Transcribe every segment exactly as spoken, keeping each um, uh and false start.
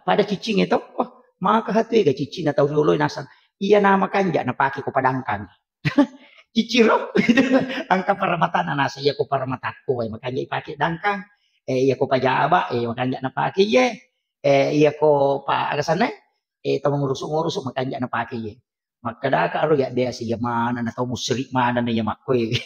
Pada ciccingnge to, oh, maka hatu ega ciccina tau rioloi nasang. Iya nama kanja napake ko padangkang. Cicciro, angka paramatana nasang iya ko paramatakko wae makanja ipake dangkang. Eh, iya ko pajaba, eh, makanja napake iye. Eh, iya ko pa agasanna, eh, tau ngurusu-ngurusu makanja napake iye. Makkedaka ro ya biasa iya maneng na tau musyrik maneng na iya makkoe.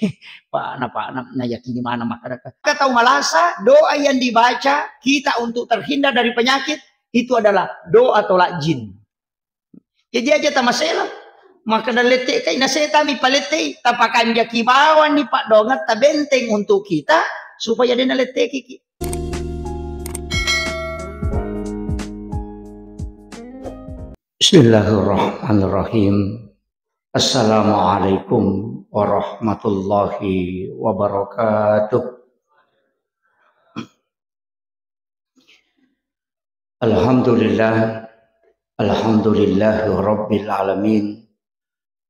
Pa na pa na, na yakini maneng makkedaka. Kata malasa, doa yang dibaca kita untuk terhindar dari penyakit itu adalah doa tolak jin. Jadi aja tamasela. Makkeda lette kai na setami palettei, tapakanjaki bawani paddoangetta benteng untuk kita supaya dena letteki ki. Bismillahirrahmanirrahim. Assalamualaikum warahmatullahi wabarakatuh. Alhamdulillah. Alhamdulillahi rabbil alamin.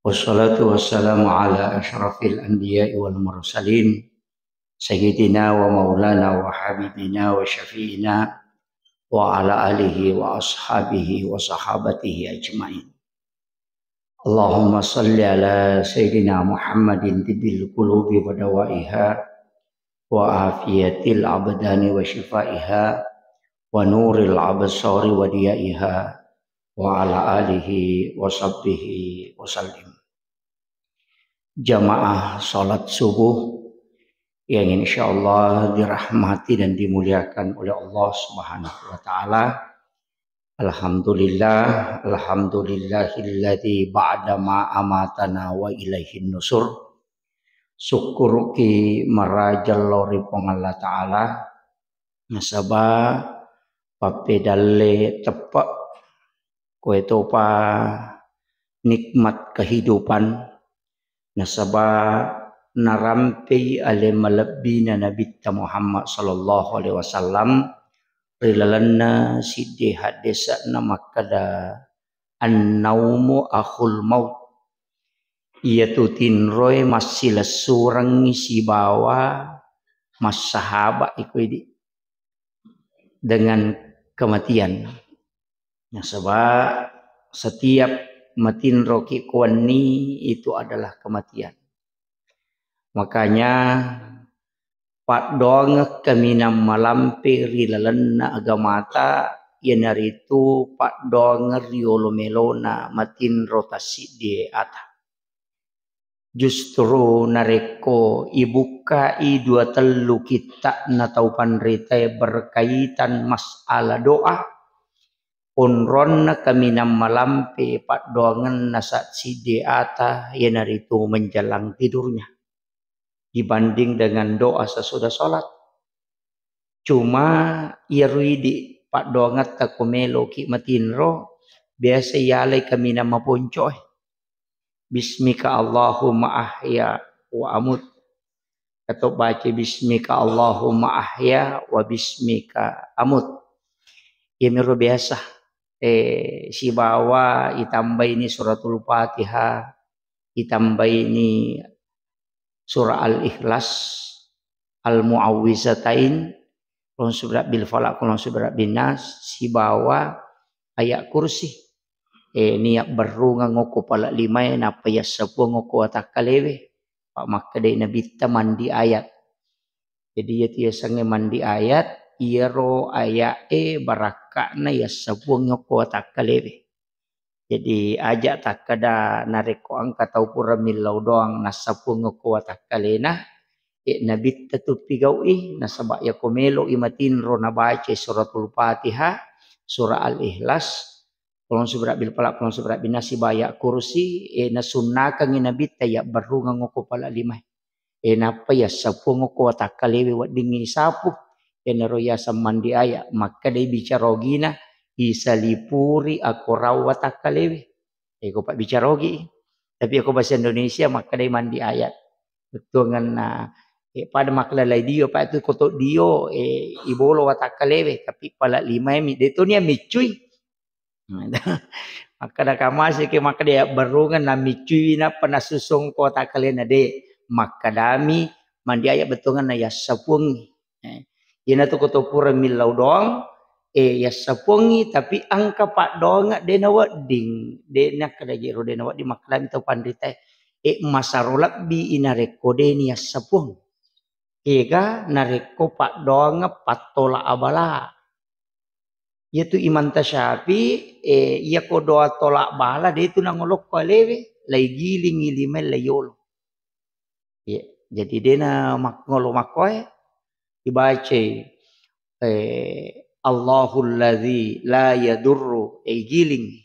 Wassalatu wassalamu ala asyrafil anbiya'i wal mursalin. Sayyidina wa maulana wa habibina wa syafi'ina wa ala alihi wa ashabihi wa sahabatihi ajma'in. Allahumma salli ala Sayyidina Muhammadin tibbil qulubi wa dawaiha wa afiyatil abdani wa shifaiha wa nuril absari wa diyaiha wa ala alihi wa sahbihi wa sallim. Jamaah salat subuh yang insyaallah dirahmati dan dimuliakan oleh Allah Subhanahu wa taala. Alhamdulillah, alhamdulillahilladzi ba'da ma amatana wa ilaihin nusur. Sukkuruki maraja lao ri Puang Allah Ta'ala, nasaba pappedalle teppe' koe topa nikmat kehidupan, nasaba narampei ale malebbina Nabitta Muhammad sallallahu alaihi wasallam ri lalenna siddi haddese'na makkeda, "Annaumu akhul maut." Iyatu tinroe massilessurengngi sibawa massahaba iko idi dengan kematian. Nasaba setiap matinroki kuwenni itu adalah kematian. Makanya paddoangeng kaminang malampe ri lalenna agamata, iyanaritu paddoangeng riolo melona matinro tassiddi ata. Justru narekko ibukkai dua tellu kitta'na tau panritae berkaitan masalah doa, onronna kaminang malampe paddoangenna sassiddi ata, iyanaritu menjelang tidurnya, dibanding dengan doa sesudah sholat. Cuma iyaro idi paddoangetta ko meloki matinro, biasa iyalai kaminang maponcoe. Bismika Allahumma ahya wa amut. Atau baca bismika Allahumma ahya wa bismika amut. Iyamiro biasa, eh, sibawa itambaini suratul Fatihah, itambaini surah Al-Ikhlas, Al-Muawwizatain, Qul a'udzu birabbil falaq, Qul a'udzu birabbin nas, sibawa ayat kursi. Eh, niat berrungeng okko pala limae, nappa yassapuang okko watakkalewe. Pa makkedai Nabitta mandi ayat. Jadi, iyatu yasengnge mandi ayat, iyaro aya'e barakka'na yassapuang okko watakkalewe. Jadi, aja takkeda narekko engka tau pura millau doang nassapuang okko watakkalena, eh, Nabitta tu pigau'i, nasaba yako melo'i matinro nabacai suratul Fatihah, surah Al-Ikhlas, Qul a'udzu birabbil falaq, Qul a'udzu birabbin nas, sibawa ayat kursi, eh, nasunnakangngi Nabitta yabberrungeng okko pala limae. Eh, nappa yassapuang okko watakkalewe weddingngi isapu. Iyanaro yaseng mandi ayat, makkedai bicara ogina, isalipuri akorang watakkalewe. Eh, ko pabbicara ogi. Tapi ko bahasa Indonesia makkedai mandi ayat. Bettuangenna, eh, pada makkelalai dio, pa itu koto dio, eh, ibolo watakkalewe, tapi pala limae mi, de to nia miccui. Makkeda kamase ke makkeda yabberrungeng namiccui nappa nasusung ko takkalena de. Makkedami mandi ayat bettuangenna yassapuangngi. Eh, iyanatu ko to pura millau doang, eh, yassapuangngi, tapi engka paddoangeng de' nawedding, de' nakkeda jero de' nawedding makkedami tau panritae, eh, masaro lebbi i narekko de' niyassapuang. Kega narekko paddoangeng pattola abala. Iyatu Imam Tasyafi, eh, iyako doa tola bala de' tu nangolokko alewe, laigilingngi limae laiyolo. Iya, jadi de' namakkolo makkoe, ibacai, eh, Allahul ladzi la yadurru, eh, igiling.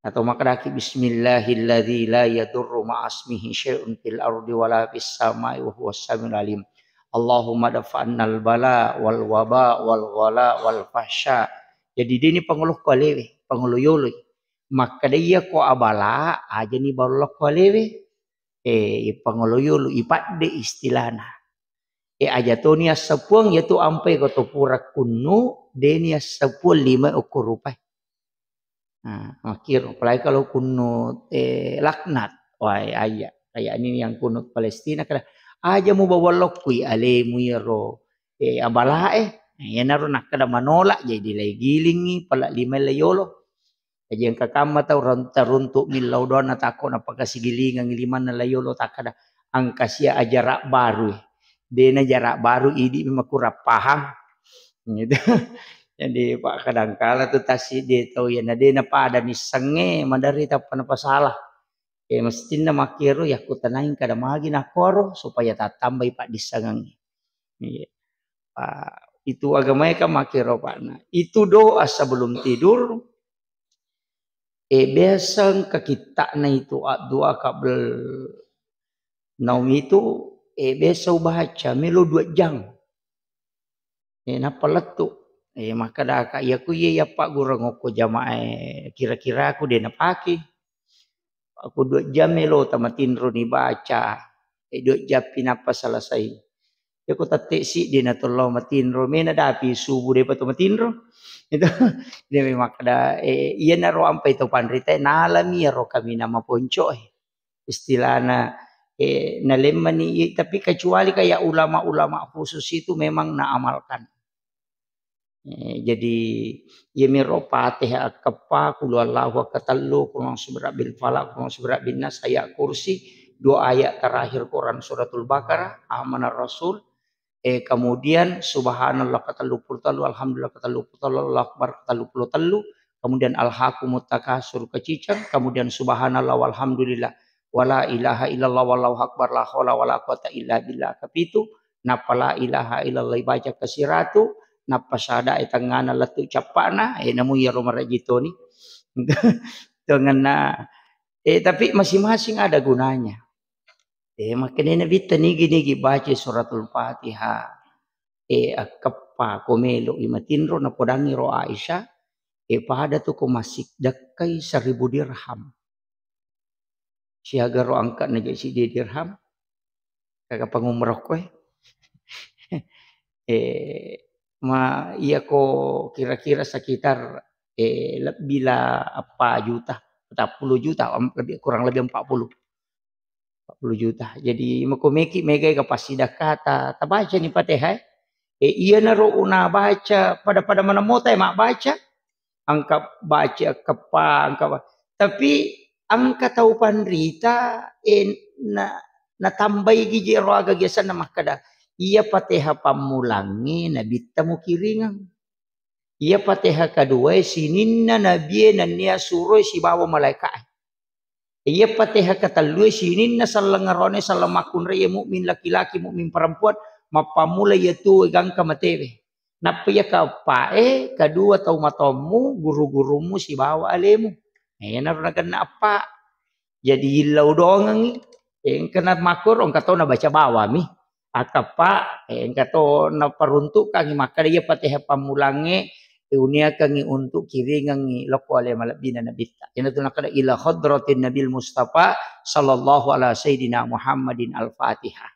Atau makkedaki, "Bismillahilladzi la yadurru ma'asmihi syai'un fil ardi wala fis sama'i wa huwas samiul alim. Allahumma dafa'annal bala wal waba wal ghala wal fahsya." Jadi de' ni pangolokko alewe, pangolo yoloi. Makkeda iyako abala, ajani bawallokko alewe. Eh, ipangolo yolo, ipadde istilana. Eh, aja toni assapuang, iyatu ampai ko to pura kunnu, de' ni assapuang lima okko rupae. Nah, makkiro, apalagi kalau kunut, eh, laknat. Wah, ayya, ayya ini yang kunut Palestina kada. Aja mu bawallokkui alemu iyaro, eh, abalae. Nah, iyanaro nakkeda manolak, jadi laigilingngi pala lima laiyolo. Jaji engka kamma tau ron-, taruntu millau doang natakko napakasigilingengngi limanna laiyolo takkeda, "Engka sia ajarak baru." De' na jarak baru, idi memang kurang paham. Gitu. Jadi, Pak, kadangkala tu tassiddi tau iyana de' napada missengnge, maderri tappa napasalah. Eh, mestinna makkero yakkutanai kada magi nakkoro supaya tattambai paddissengengnge. Iya. Ah, itu agamae kan makkero, Pak. Nah, itu doa sebelum tidur, eh, biasa engka kitta'na itu, addu'a qabl naum itu, eh, biasa ubaca melo dua jam. Eh, nappa lettu. Eh, makkedaka, "Iyaku iye yappaggureng okko jamaah, eh, kira-kira aku de' napake." Aku dua jam melo tamatinro ni baca. Eh, dua jam pi nappa selesai. Iyako tette' siddi na tollo matinro, mena dapi subuh de'pa to matinro. Itu, dia memang kada, eh, iyanaro ampai to panrita, nalami iyaro kaminang maponco, eh. Istilahna, eh, nalemmani, i-, tapi kecuali kayak ulama-ulama khusus itu memang naamalkan. Eh, jadi, iyamiro Fatihah akkeppa, Qul huwallahu akkatellu, Qul a'udzu birabbil falaq, Qul a'udzu birabbin nas, ayat kursi, dua ayat terakhir Quran suratul Baqarah, Amanar Rasul, eh, kemudian Subhanallah ketellu puluh tellu, Alhamdulillah ketellu puluh tellu, Allahu Akbar ketellu puluh tellu, kemudian Alhaakumut Takasur keciceng, kemudian Subhanallah walhamdulillah, wala ilaha illallah wallahu akbar, la haula wala quwata illa billah kepitu, nappa la ilaha illallah ibaca kesiratu, nappa syahadae tengngana lettu cappa'na, eh, namu iyaro maraji toni. Tengenna, eh, tapi masing-masing ada gunanya. Eh, makkedai Nabitta nigi-nigi baca suratul Fatihah, eh, akkeppa ko melo'i matinro, napodangngi ro Aisyah, eh, pada tu ko massidakkai seribu dirham. Siaga ro angka'na je siddi dirham, kaga pangumrah koe. Eh, ma, iyako kira-kira sekitar, eh, lebbi la eppa juta, empat puluh juta, em, lebih, kurang lebih empat puluh. Empat puluh juta. Jadi, mako meki megai ga passidakkata, tabacani Fatihah, eh. Eh, iyanaro unabaca, pada-pada maneng mota, eh, mabbaca. Engka baca, engka pa, engka pa. Tapi engka tau panrita, eh, na, natambai gije ro aga giasanna makkeda, "Iya Fatihah pammulangnge Nabitta mukiringeng. Iya Fatihah kaduae sininna nabie nennia suroi sibawa malaeka'e. Iya Fatihah katellue sininna selleng aroane selleng makkunrai, iya mukmin laki-laki, mukmin perempuan, mappammula iya tuo gangka matewe. Nappa iya kaeppae, kadua tau matoammu, guru-gurummu sibawa alemu." Iyanaro nagenna eppa. Jadi illau dongengngi, eh, engka na makkoro, engka to nabaca bawami. Akkeppa, eh, engka to naparuntukkangngi makkeda iya Fatihah pammulangnge, eh, uniakangngi untuk kiringengngi lokko ale malebbina Nabitta. Iyanatu nakkeda, "Ila hadratin Nabil Mustafa sallallahu ala sayyidina Muhammadin al-Fatihah."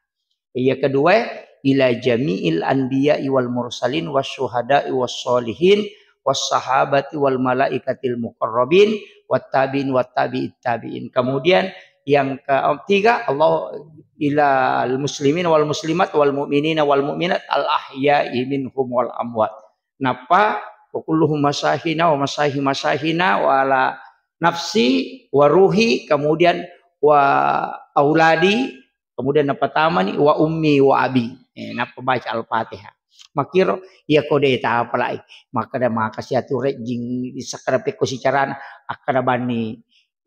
Iya kedua, "Ila jami'il anbiya'i wal mursalin wasyuhada'i wassolihin wassahabati wal malaikatil muqarrabin wattabi'in wattabi'it tabi'in." Kemudian yang ketiga, Allah, "Ilal muslimin wal muslimat wal mu'minina wal mu'minat al ahya'i minhum wal amwat." Nappa, "Wa kulluhum masahina wa masahi masahina wa ala nafsi wa ruhi," kemudian, "wa auladi," kemudian napatamani, "wa ummi wa abi." Eh, nappa baca Al-Fatihah. Makkiro, iya ko de tapalai. Makkeda maka siatu rejjing, sakkeda pekko sicarana, akkeda banni,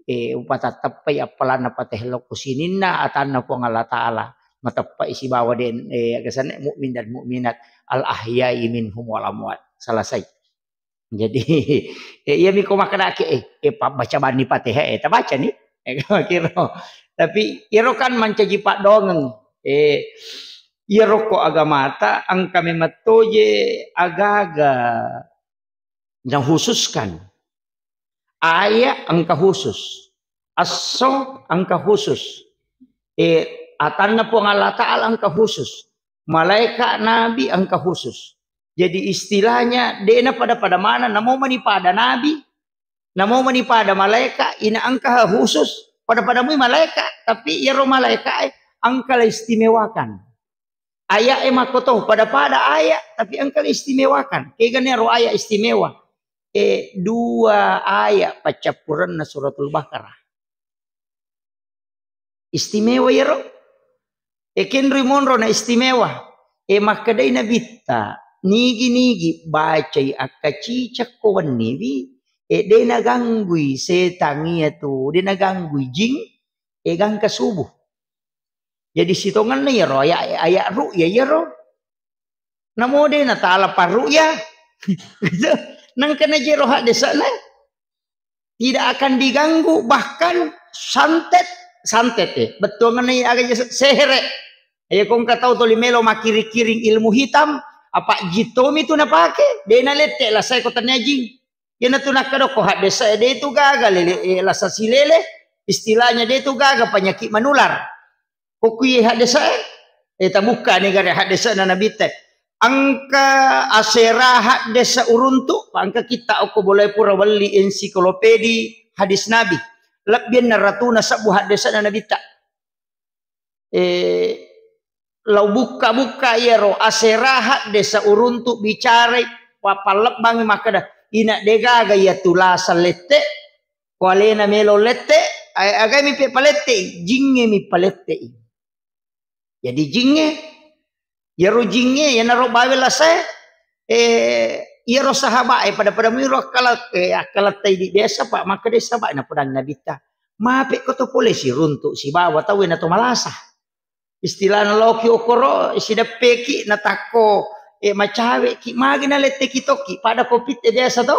eh, upatatteppai appalanna pateh lokko sininna atanna Puang Allah Ta'ala. Mateppai sibawa den, eh, aga senna, mukmin dan mukminat, al ahyai minhum wal amwat. Selesai. Jadi, eh, iya miko makkedake, eh, eh, pabbaca banni Fatihah, eh, tabacani. Eh, kiro. Tapi iyaro kan mancaji paddongeng. Eh, iyaro ko agamata engka memettoje agaga nakhususkan. Ayat engka khusus. Esso engka khusus. Eh, atanna Puang Allah Ta'ala engka khusus. Malaika nabi engka khusus. Jadi istilahnya dena pada-pada mana, namo mani pada nabi, namo mani pada malaika, ina engka khusus, pada-pada mui malaika, tapi iyaro malaika, eh, engka la istimewakan. Ayat e makkoto, pada-pada ayat, tapi engka la istimewakan. Kegana ro ayat istimewa. Eh, dua ayat paccappurenna Suratul Baqarah. Istimewa iyaro. E kenrui monro na istimewa. E makkedai Nabitta, nigi-nigi bacai akkacicakko wenniwi, e de naganggui setang iyatu, de naganggui jing, e gangka subuh. Jadi sitongenna iyaro ayat, ayat ru'ya iyaro. Namo de natala parru'ya. Nangka najero haddese'na. Tidak akan diganggu, bahkan santet, santet, eh. Bettuangenna aga sehere. Iya ko engka tau tuli melo makkiring-kiring ilmu hitam, apa jittomi tu napake, de nalette lasai ko tania jing. Iyanatu nakkadokko haddese de tu gaga lele, eh, lasa silele, istilahnya de tu gaga penyakit menular. Ko kui haddese, eh, tabukka ni gare haddese na Nabitta. Engka asera haddese uruntu, engka kitta okko boleh pura welli ensiklopedi hadis Nabi. Lebbianna ratuna sebbu haddese na Nabitta. Eh, lau bukka-bukka iyaro asera haddese uruntu bicarai, wa-, pallebbangi makkeda, ina degaga iya tulasa lette, ko alena melo lette, a-, agai mi pe palette, jingnge mi palette. Jadi jingnge, iyaro jingnge, iyanaro bawe lasae, eh, iyaro sahabae pada-pada muiro akkala-, eh, akkalattai di biasa, Pak, makkeda sahabae napodangi Nabitta, "Mape ko to pole siruntu sibawa tau na to malasa." Istilahna loki okoro, sideppeki natakko, eh, macaweki, magi naletteki tokki, pada kopitte biasa to.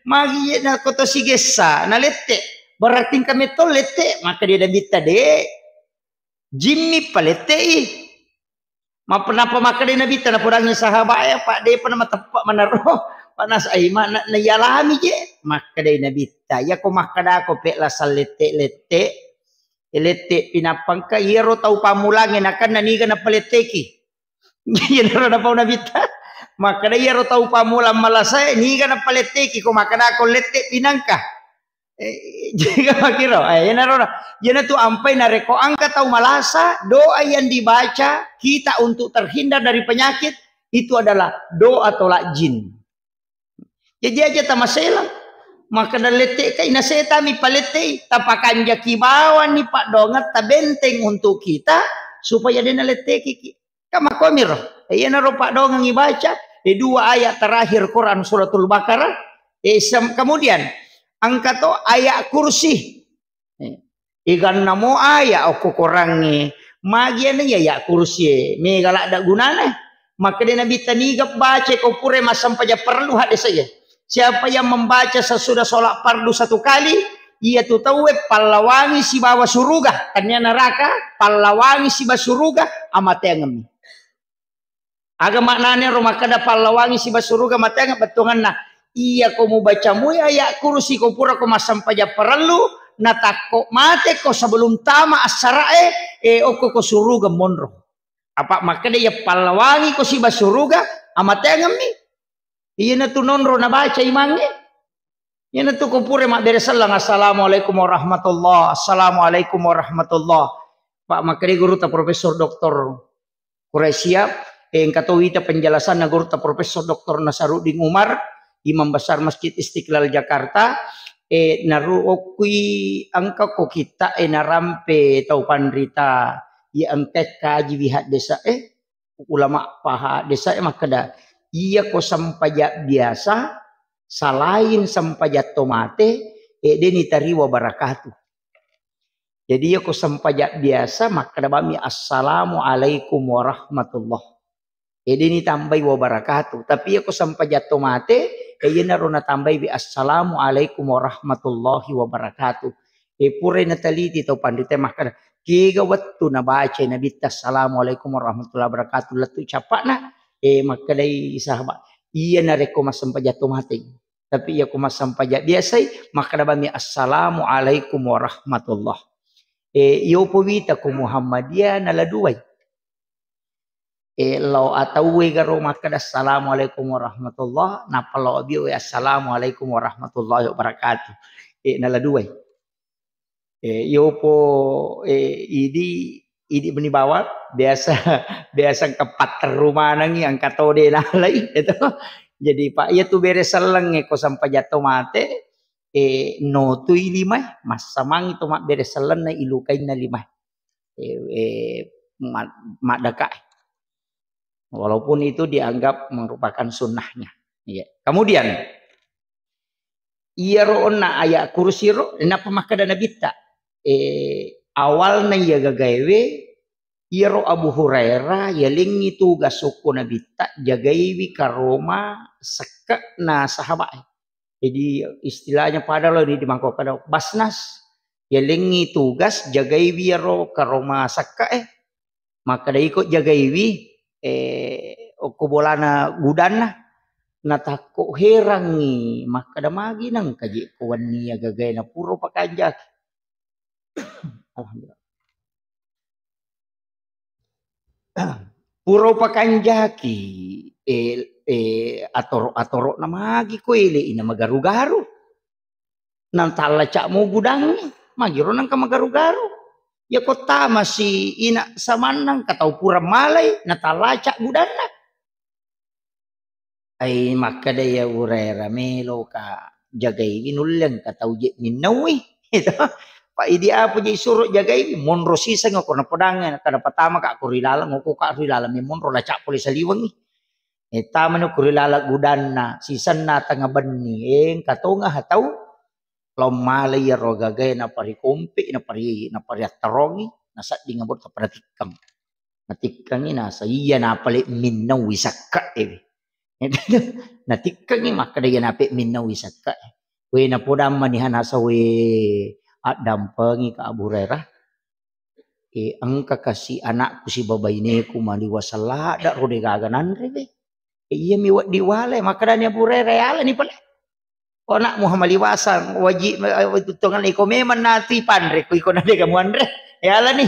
Magi ye na koto sigessa, nalette. Berarti engka metto lette, makkeda Nabitta de. Jimmi palettei. Mappa-, nappa makkedai Nabitta, napodangi sahabae, apa depa na mateppe manaro. Panasai ma-, na-, naialami je. Makkedai Nabitta, iya ko makkedako pe lasang lette-lette, lette pinappangka, iyaro tau pammulangnge nakenna niga napaletteki. Iyanaro napau Nabitta. Makkeda iyaro tau pammulang malasae niga napaletteki ko makkedako lette pinangka. Eh, jaga makkiro. Eh, iyanaro na. Iyanatu ampai narekko engka tau malasa, doa yang dibaca kita untuk terhindar dari penyakit itu adalah doa tolak jin. Jaji aja tamaselang. Makkeda lette kai na setami palettei, tapakanjaki bawani paddoangetta benteng untuk kita supaya de naletteki ki. Kan makkuamiro. Eh, iyanaro paddoangeng ibaca, eh, dua ayat terakhir Quran Suratul Baqarah, eh, sem-, kemudian engka to ayat kursi. Eh, igannamo ayat okko Qurangnge, magi iyana iya ayat kursie, mega ladda gunana. Makkeda Nabitta, niga baca ko pura massempajang parellu haddese. Siapa yang membaca sesudah sholat fardu satu kali, iyatu tauwe pallawangi sibawa suruga, tania neraka, pallawangi sibawa suruga, amateangemmi. Aga maknana ro makkeda pallawangi sibawa suruga, amateangeng, bettuangenna, iya ko mubaca mui ayat kursi ko pura ko massempajang parellu, natakko mate ko sebelum tama assarae, eh, okko ko suruga monro. Apa makkeda iya pallawangi ko sibawa suruga, amateangemmi. Iyanatu nonro nabaca imangnge. Iyanatu ko pura mabbere sellang, "Assalamualaikum warahmatullah, assalamualaikum warahmatullah." Pak, makkeda guruta Profesor Doktor Quraisyah, Eh, engka to wita penjelasanna gurutta Profesor Doktor Nasaruddin Umar, Imam Besar Masjid Istiqlal Jakarta, eh, naru okkui engka ko kitta e narampe tau panrita, iya engka kaji wi haddesa e, ulama paha desa e makkeda, iya ko sempajang biasa, salain sempajang to mate, e, de' nitariwa barakatuh. Jadi iya ko sempajang biasa, makkeda bami, "Assalamualaikum warahmatullah." E, de' nitambai wabarakatuh. Tapi iya ko sempajang to mate, e, iyanaro natambai wi, "Assalamualaikum warahmatullahi wabarakatuh." E, purai nataliti tau panrita makkeda, kega wettu nabacai Nabitta, "Assalamualaikum warahmatullahi wabarakatuh," lettu cappa'na? E, makkedai sahabat, "Iya narekko massempajang to mate. Tapi iya ko massempajang biasai, makkeda bami, 'Assalamualaikum warahmatullah.'" E, iyopo wita ko Muhammadiyah nala duai. E, lao atauwe garo makkeda, "Assalamualaikum warahmatullah," nappa lao abio, "Assalamualaikum warahmatullahi wabarakatuh." E, nala duai. E, iyopo, e, idi, idi meni bawang, biasa, biasa engka patteru manengi, engka to de' nalai, gitu. Jadi, Pak, iya tu bere selleng e ko sempajang to mate, e, notui limae, massamangi to mabbere sellenna ilukainna limae. E, e, ma-, maddaka. Walaupun itu dianggap merupakan sunnahnya. Iya. Kemudian, iyaro onna ayat kursi ro, nappa makkeda Nabitta, e, awalna iya gagaewe, iyaro Abu Hurairah yalengngi tugas okko Nabitta, jagaiwi karoma sekke'na sahabat e. Jadi istilahnya pada lo di, di mangko kada basnas, yalengngi tugas jagaiwi iyaro karoma sekke'e. Makkeda iko jagaiwi, eh, okko bolana gudanna. Natakko herangngi, makkeda, "Magi nengka je ko wenni iya gagae na pura pakanjaki?" Alhamdulillah. Pura pakanjaki, eh, eh, atoro-atoro'na magi ko ele'i na magaru-garu. Natallaca' mo gudangnge, magiro nengka magaru-garu. Iya ko tamasi ina samanna engka tau pura malai, natallaca' gudanna. Ai makkeda iya Abu Hurairah, "Meloka jagaiwi nulle engka tau je minnaui." Itu. Pa idi apa je suro jagaiwi, monro siseng ko napodangnge, kada patama ka ko ri laleng, ko ka ri laleng, monro laca' pole saliwengngi. E, tamani ko ri laleng gudanna, sisenna tengnga benni, e, engka tonga ha tau, lao malai iyaro gagae naparikompe, napari-, napariattarongi, nasedding abot tappa natikkeng. Natikkengi nasa, iya napale minnaui sekke'e. Natikkengi makkeda iya nape minnaui sekke'e. We napodang maniha nasa, we addampengi ka Abu Hurairah. E, engka kasi anakku sibawa baineku maliwa sellada ro de gaga nanre we. E, iyami wedding wale, makkedani Abu Hurairah, "Yalani pale." Ko anakmu maliwasang, waji, eh, tuttongan iko memang natui panre, ko iko nadega muanre. Yalani.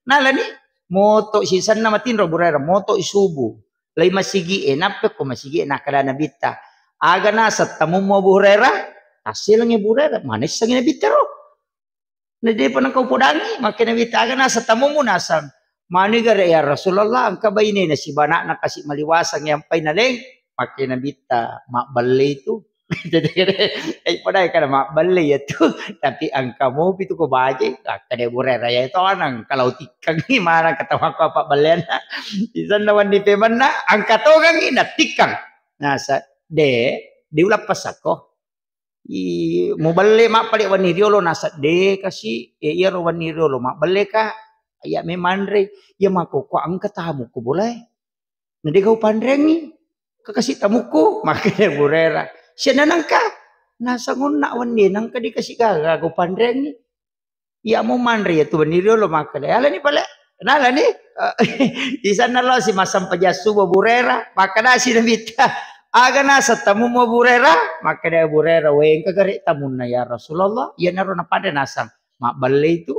Nalani. Moto sisenna matinro Abu Hurairah, moto subuh. Lai masigi e, nappe ko masigi e, nakkeda Nabitta, "Aga naseng tamummu Abu Hurairah?" Tasselengi Abu Hurairah, manissengi Nabitta ro. Na depa nengka upodangi, makkeda Nabitta, "Aga naseng tamummu?" Naseng, "Manu gare ya Rasulullah, engka bainena sibana'na kasi maliwasang yampai naleng." Makkeda Nabitta, "Mabbelle itu." Jadi, eh, padahal kada mabbelle ya tu, tapi engka mopi tu ko baje, makkeda Abu Hurairah ya itu anang, kalau tikkengi mana kata maka apa belleanna. Isenna wenni pemenna, engka tongengi natikkeng. Nasa, "De, diulappa sako." I, mubelle mappale wenni riolo, nasa de kasi, e, iyaro wenni riolo mabbelle ka, iya memanre, iya makoko engka tamu ko bolae. Na dega upanreangngi, ka kasi tamukku, makkeda Abu Hurairah. Sienna nengka, nasa ngonna wenni nengka de kasi gaga upanreangngi. Iya mo manre ya tu wenni riolo makkeda, "Yalani pale." Nalani, eh, isanna lao si massempajang subuh Abu Hurairah, makkedasi Nabitta, "Aga naseng tamummu Abu Hurairah?" Makkeda Abu Hurairah, "We, engka gare tamunna ya Rasulullah." Iyanaro napanre naseng, "Mabbelle itu."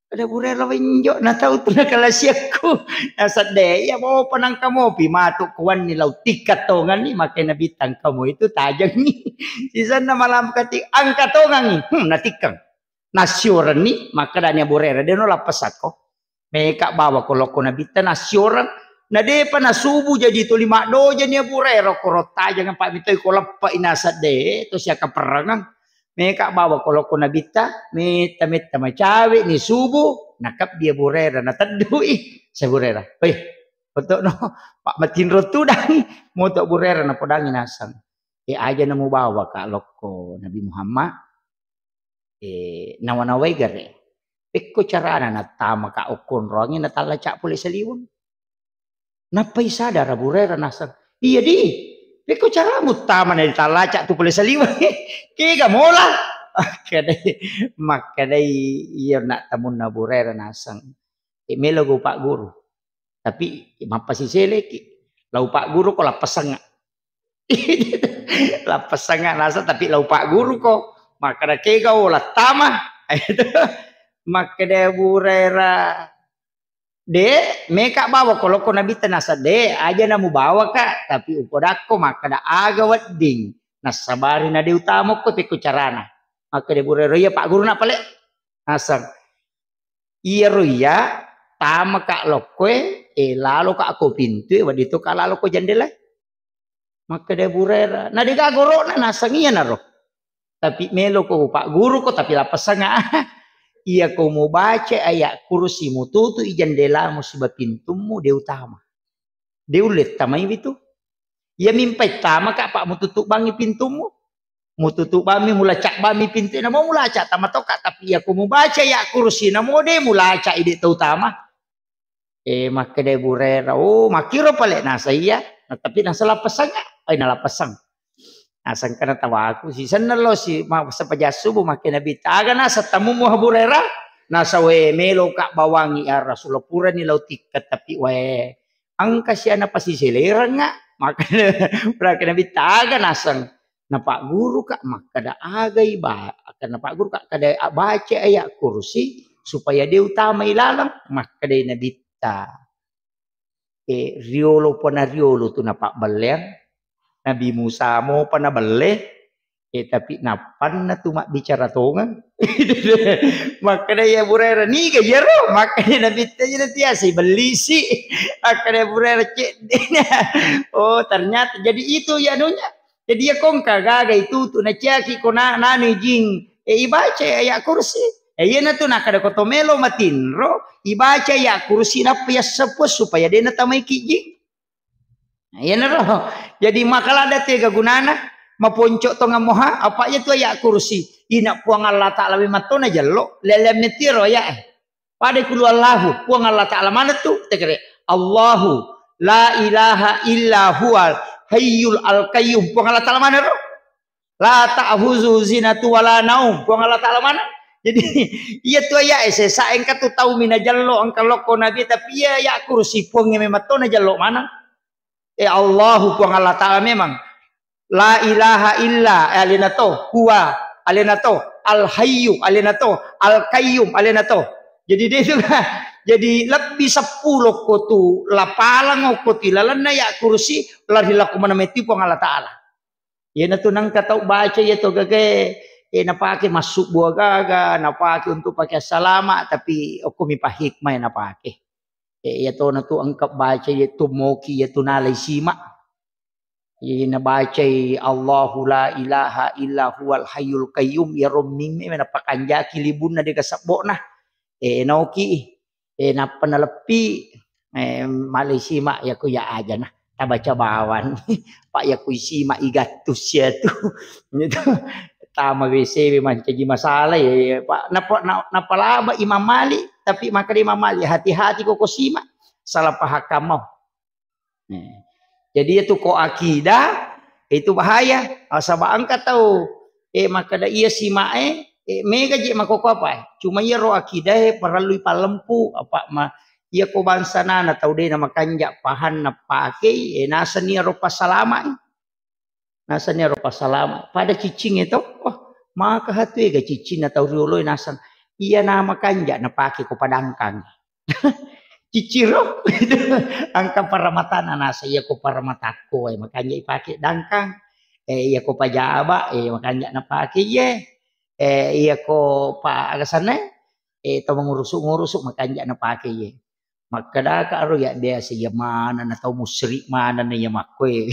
Kada Abu Hurairah, "Wenjo na tau tu nakalasiakku." Naseng, "De, iya mopa nengka mopi matu ko wenni lao tikkeng tongenni." Makkeda Nabitta, "Engka mo itu tajengngi." Sisenna malamkati, engka tongengi. Hmm, natikkeng. Nasiorenni, makkedani Abu Hurairah, "De no lappesakko." Meka bawa ko lokko Nabitta, nasioreng, Na depa nasubu jadi tuli maddojani Abu Hurairah, ko ro tajang pa mitoi ko leppa inasa de to siaka perrangang. Meka bawa ko lokko Nabitta, metta-metta macawe ni subu, nakabbi Abu Hurairah, nateddui si Abu Hurairah. Weh, untuk no, Pak matinro tudang, moto Abu Hurairah napodangi naseng. E aja namu bawa ka lokko Nabi Muhammad, e nawa-nawai gare. Pekko carana nattama ka okkonroangi natalla ca pole saliweng. Nappai sadar Abu Hurairah naseng, "Iya di, pekko caramu tama na ditalaca tu pole saliweng? Kega mola?" Makkedai, makkedai iya nak tamunna Abu Hurairah naseng, "E, melo go Pak Guru. Tapi mappasiseleki. Lau Pak Guru ko lappasengnga." Lappasengnga naseng, tapi lau Pak Guru ko. Makkeda kega o lattama. Makkeda Abu Hurairah, "De, meka bawa ko lokko Nabitta naseng, de, aja namu bawa ka, tapi upodakko makkeda aga wedding nassabari na de utamokko pekko carana." Makkeda Abu Hurairah, "Iya Pak Guru na pale." Naseng, "Iyaro iya, tama ka lokkoe, e lalo ka ko pintue, wedding to ka lalo ko jendelae." Makkeda Abu Hurairah, "Na dega goro'na naseng iyanaro. Tapi melo ko Pak Guru ko, tapi lappasengnga." "Iya ko mubaca ayat kursi, mututu i jendelamu siba pintummu, de utama. De ulle tamai witu. Iya mimpai tama ka, Pak, mututu bangi pintummu. Mututu bammi, mulaca bammi pintu, namo mulaca tama toka, tapi iya ko mubaca ayat kursi, namo de mulaca ide tau tama." E, makkeda Abu Hurairah, "Oh, makkiro pale nasa iya." Na, tapi nasa lappasengnga, ai nalappaseng. Naseng kana tawaku, sisenna lo si ma-, sepaja subuh makke Nabitta, aga nasa tamummu Abu Hurairah? Nasa, "We, melo ka bawangi ya Rasulullah, purani lau tikka, tapi we, engka siana pasiselerengnga." Makkeda, makkeda Nabitta, "Aga naseng?" Napagguru ka makkeda, "Agai ba-, akan napagguru ka kada baca ayat kursi supaya de utamai laleng." Makkeda Nabitta, E, riolo pa na riolo tu napabbelleang. Nabi Musa mopa nabelle, e, tapi nappanna tu mabbicara tongeng. Makkeda ya Abu Hurairah, "Niga iyaro?" Makkeda Nabitta, "Iya natiasai bellisi." Makkeda Abu Hurairah, "Ceddena." Oh, ternyata jadi itu ya anunya. Jadi ya kongka gaga itu tu naciaki ko na-, nanu jing, e, ibaca ayat kursi. E, iyanatu nakkeda ko to melo matinro, ibaca ayat kursi nappa yasseppo supaya de natamai ki jing. Nah, iyanaro. Jadi, maka ladde tega gunana maponco tongeng moha, apa iya tu ayat kursi. Ina Puang Allah Ta'ala memang to najello, lele metiro ayat e. Pada kulu Allahu, Puang Allah Ta'ala mana tu? Tegere, "Allahu la ilaha illa huwal hayyul al qayyum." Puang Allah Ta'ala mana ro? "La ta'khuzuhu sinatun wa la naum." Puang Allah Ta'ala mana? Jadi, iya tu ayat e, sesa engka tu tau mi najello, engka lokko Nabi, tapi iya ayat kursi Puang e memang to najello maneng. E, Allahu Puang Allah Ta'ala memang. La ilaha illa, e, alena to, huwa, alena to, al hayyu, alena to, al qayyum, alena to. Jadi, de tu, jadi lebbi seppulo ko tu lapaleng ko tu lalenna ayat kursi, lari lakko mana metti Puang Allah Ta'ala. Iyanatu nengka tau baca iya to gagae, e, napake massubbu agaga, napake untuk pake assalama, tapi okko mi pa hikmah e napake. E, iya tona tu engka baca iya tu moki iya tu nalai sima. Iya nabacai Allahu la ilaha illa huwal hayyul qayyum, iya romming me napakanjaki libunna dega sebbokna. E, naoki. E, nappa naleppi, e, malai sima, yako ya aja na tabaca bawang. Pak, yako isima igattus ya tu. Itu tama W C we mancaji masalah ya, ya, Pak. Napa, na-, napalaba Imam Malik, tapi makkeda Imam Malik, "Hati-hati ko, ko sima, salah paham kamu." Nah, jadi itu ko akidah, itu bahaya. Nasaba engka tau, e, makkeda iya simae, e, mega je makoko apa, e. Cuma iya ro akidah e parellui pallempu, apa ma, iya ko bangsa nana tau de na makanja pahanna pakei, e, naseng iya ro passalama, e. Naseng iya ro passalama. Pada ciccingnge to, wah, maka hatu ega ciccinna tau riolo e naseng. Iya na makanja napake ko padangkang. Ciciro. Engka paramatana nasa, iya ko paramatakko, e, makanja ipake dangkang. E, iya ko pajaba, e, makanja napake iye. E, iya ko pa agasanna, e, to mangurusu-ngurusu makanja napake iye. Makkedaka aro ya biasa iya maneng na tau musyrik maneng na iya makkoe.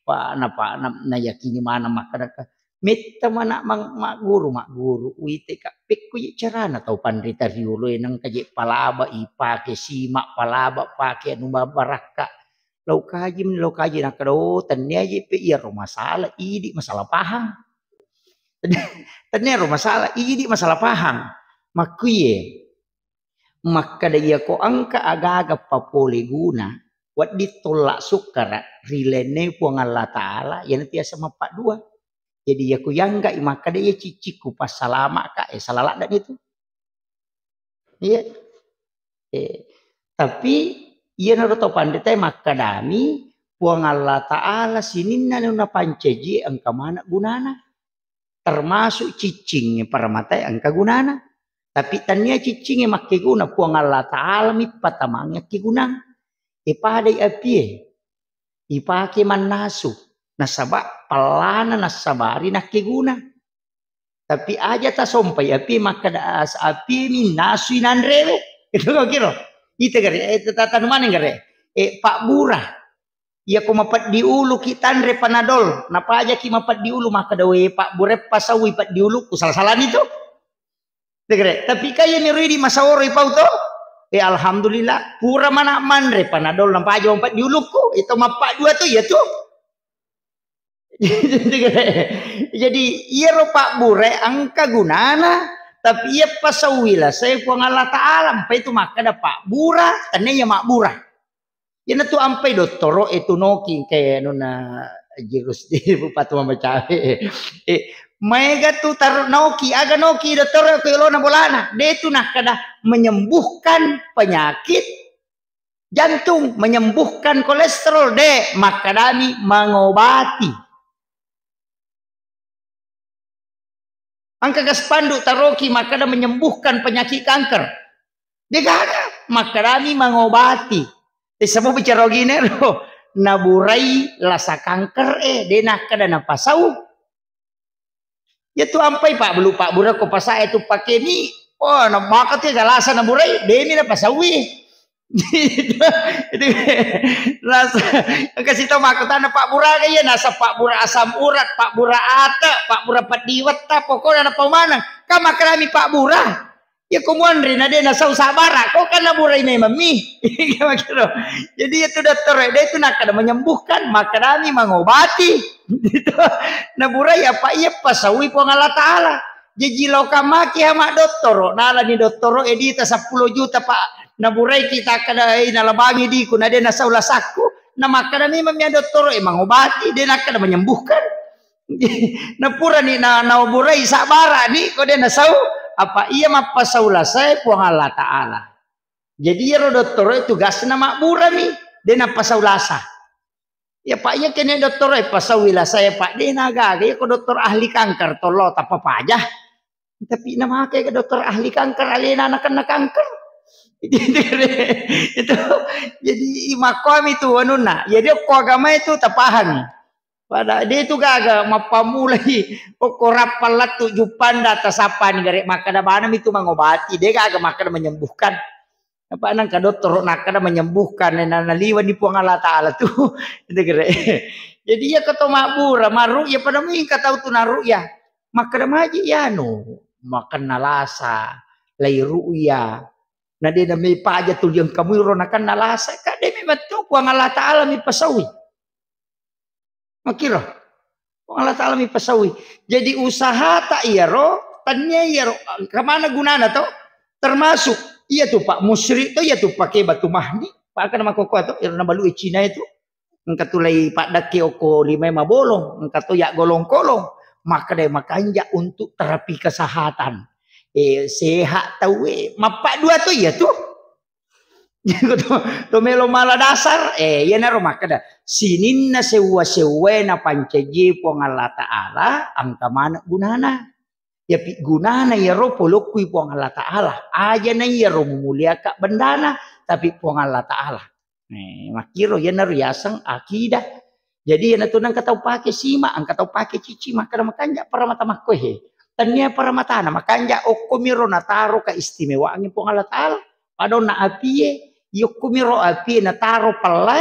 Pa na pa na, na yakini maneng makkedaka. Metta mana mang-, magguru, magguru. Uite ka pekko je carana tau panrita riolo e nengka je palaba ipake simak, palaba pake anu barakka. Lau kaji, lau kaji nakkeda, oh, tennia je pe iyaro masalah, idi masalah pahang. Tennia ro masalah, idi masalah pahang. Makkuye, makkeda iyako engka agaga papole guna, wedding tollak sukkara ri lainna Puang Allah Ta'ala, iyana tiasa mappaddua. Jadi iyako yangga i makkeda iya ciccikku passalama'ka, eh, salah ladda itu. Iya. Eh, tapi iyanaro to pandita makkedami Puang Allah Ta'ala sininna napancaji engka maneng gunana. Termasuk ciccingnge paramatae engka gunana. Tapi tania ciccingnge makkeguna, Puang Allah Ta'ala mi patamangngi akkegunang. E padai apie. Ipake mannasu. Nasaba pallana nassabari nakkeguna. Tapi aja tasompai api makkeda as-, api mi nasui nanrewe. Itu kau kira. Ita gare, eh, tata maneng gare. Eh, Pak Bura. Iya ko mapeddi ulu ki tanre panadol. Napajaki mapeddi ulu makkeda, "We, Pak Bura, pasaui peddi uluku." Salah-salah ni tu. Tegere. Tapi kaya ni ridi masaoro ipau to. Eh, alhamdulillah. Pura mana manre panadol napaja mapeddi uluku. Itu mappa dua tu, iya tu. Jadi, iyaro pabbura engka gunana, tapi iya pasaui lasai Puang Allah Ta'ala, ampai tu makkeda pabbura, tennia iya mabbura. Iyanatu ampai dottoro e tu noki, engka anunna jurus di bupati mamacawe. Eh, maega tu tar-, noki, aga noki dottoro ko yolona bolana. De tu nakkeda menyembuhkan penyakit jantung, menyembuhkan kolesterol, de, makkedami mengobati. Engka ga spanduk taroki makkeda menyembuhkan penyakit kanker. De gaga, makkedami mengobati. Eh, semua bicara gini ro, naburai lasa kanker, eh, de nakkeda napasau. Iya tu ampai pabbulu pabbura ko pasae tu pake mi. Oh, na maka tu galasa naburai, demi napasaui. Itu, itu rasa, kasih tau maka tana pabbura ga iya, nasa pabbura asam urat, pabbura ate, pabbura peddi wetta, pokokna napau maneng. Ka makkedami pabbura. Iya ko muanre na de nasau sabara, ko kan naburai memang mi. Iya makero. Jadi itu dokter de itu nakkeda menyembuhkan, makkedami mengobati. Gitu. Naburai apa iya pasaui Puang Allah Ta'ala. Jaji lokang maki hama dottoro, nalani dottoro edita seppulo juta, Pak. Naburai kita kada, eh, nalabangi diku, na de nasau lasakku. Na makkeda memang mia dottoro, eh, mengobati, de nakkeda menyembuhkan. Napurani na, naburai sabara ni, ko de nasau, apa iya mappasau lasai Puang Allah Ta'ala. Jadi iyaro dottoro tugasna mabburami, de nappasau lasa. Ya Pak, iya kene dottoro e pasaui lasa ya Pak, de nagaga, iya ko dokter ahli kanker tollo tappa paja. Tapi namake ke dokter ahli kanker, alena nakenna kanker. Itu jadi makkuami tu anunna. Jadi okko agama itu tapahami. Pada de itu gaga mappamulai okko rappang lattu juppanda tasappani gare makkeda manami tu mangobati, de gaga makkeda menyembuhkan. Apa nangka dottoro nakkeda menyembuhkan, na, naliwani Puang Allah Ta'ala tu. Itu kere. Jadi iya keto mabbura, maru'ya pada mui engka tau tu naru'ya. Makkeda maji yanu, makenna lasa, lai ru'ya. Na de na me paja tu liang kamu ro nakenna lasa, ka de memang tu Puang Allah Ta'ala mi pasaui. Makkiro. Puang Allah Ta'ala mi pasaui. Jadi usahata iyaro, tania iyaro, kemana gunana to? Termasuk iya tu Pak musyrik to, iya tu pake batu mahni, Pak kana makoko to, iyaro nabalu Cina itu. Engka tu lai paddakke okko lima mabolong, engka to ya golong-kolong. Maka dai makanja untuk terapi kesehatan. Eh, sehat tau, eh, mappa dua tu iya tu. To, to melo mala dasar, eh, iyanaro makkeda, sininna sewwa-sewwae napancaji Puang Allah Ta'ala, engka maneng gunana. Yapi gunana iyaro polokkui Puang Allah Ta'ala. Ajana iyaro mumuliaka bendana, tapi Puang Allah Ta'ala. Eh, makkiro iyanaro yaseng akidah. Jadi iyanatu nengka tau pake sima, engka tau pake cici, makkeda makanja paramata makkoe. Tania paramatana, makanja okkomiro nataro keistimewaangnge Puang Allah Ta'ala. Padonna apie, Yokkumiro api nataro pellai,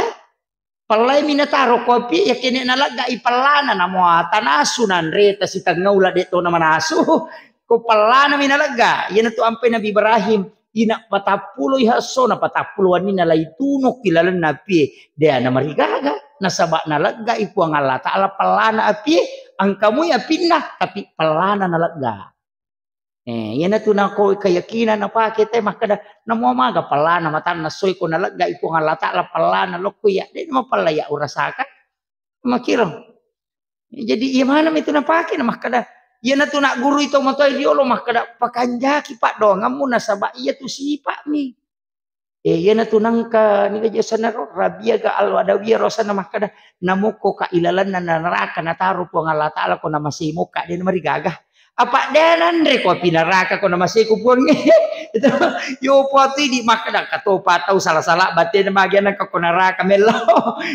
pellai mi nataro ko api, ya kene naleggai pellana, namo tanasu nanre ta sitengnga ula de to namanasu. Ko pellana mi nalegga, iyanatu ampai Nabi Ibrahim, ina patappulo i esso na patappulo wenni nalai tunokki lalenna api, de namarigaga, nasaba naleggai Puang Allah Taala pellana api, engkamui apinna, tapi pellana nalegga. Eh, iyanatu nako keyakinan napake te makkeda, namo maga pellana matanna soi ko naleggai Puang Allah Taala pellana lokko iya, de mapella iya urasaka. Makiro. Jadi iya maneng itu napake na makkeda, iyanatu naggurui to matoa riolo makkeda, pakanjaki paddoangemmu nasaba iyatu sipa'mi. Eh, iyanatu nangka niga jasanna ro, Rabiah ga Al-Adawiyah ro asenna makkeda, namukko ka ilalenna naraka nataro Puang Allah Taala ko namasei mokka, de namarigaga. Apa de nanre ko api naraka ko namasei ko Puangnge. Itu, yo po tu idi makkeda, katopa tau sala-sala battena magi nangka ko naraka mello.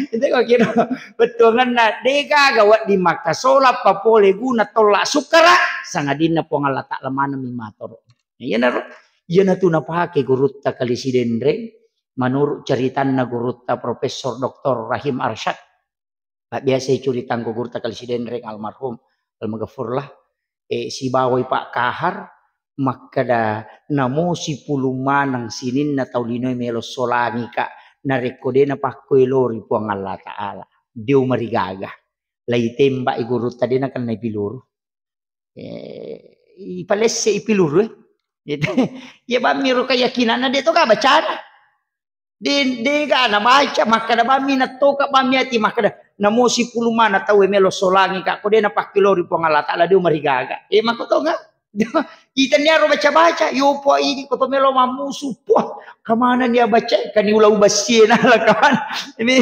Itu ko kira bettuangenna de gaga wedding makkasola papole guna tolla sukkara, sangadinna Puang Allah Taala maneng mi matoro. Iyanaro, iyanatu napake gurutta Kali Sidenreng, menurut ceritanna gurutta Profesor Doktor Rahim Arsyad. Biasa curitangku gurutta Kali Sidenreng almarhum, almaghfurlah, eh, sibawai Pak Kahar, makkeda namo sipulung maneng sininna tau linoe melo solangi ka, narekko de napakkoelori Puang Allah Taala, de umarigaga. Lai tembai gurutta de nakennai piluru. Eh, ipalesse ipiluru, eh. Iya bammi ro keyakinanna de to ga bacana. De, de ga nabaca, makkeda bammi nattoka bammi ati makkeda, namo sipulung maneng tau melo solangi ka, ko de napakkelori Puang Allah Taala, de umarigaga. Eh, makko tonga. Kita niaro baca-baca, yo po idi ko to melo mammusu, puah, kemana nia baca, kani ulau bassiena lah kemana. Ini,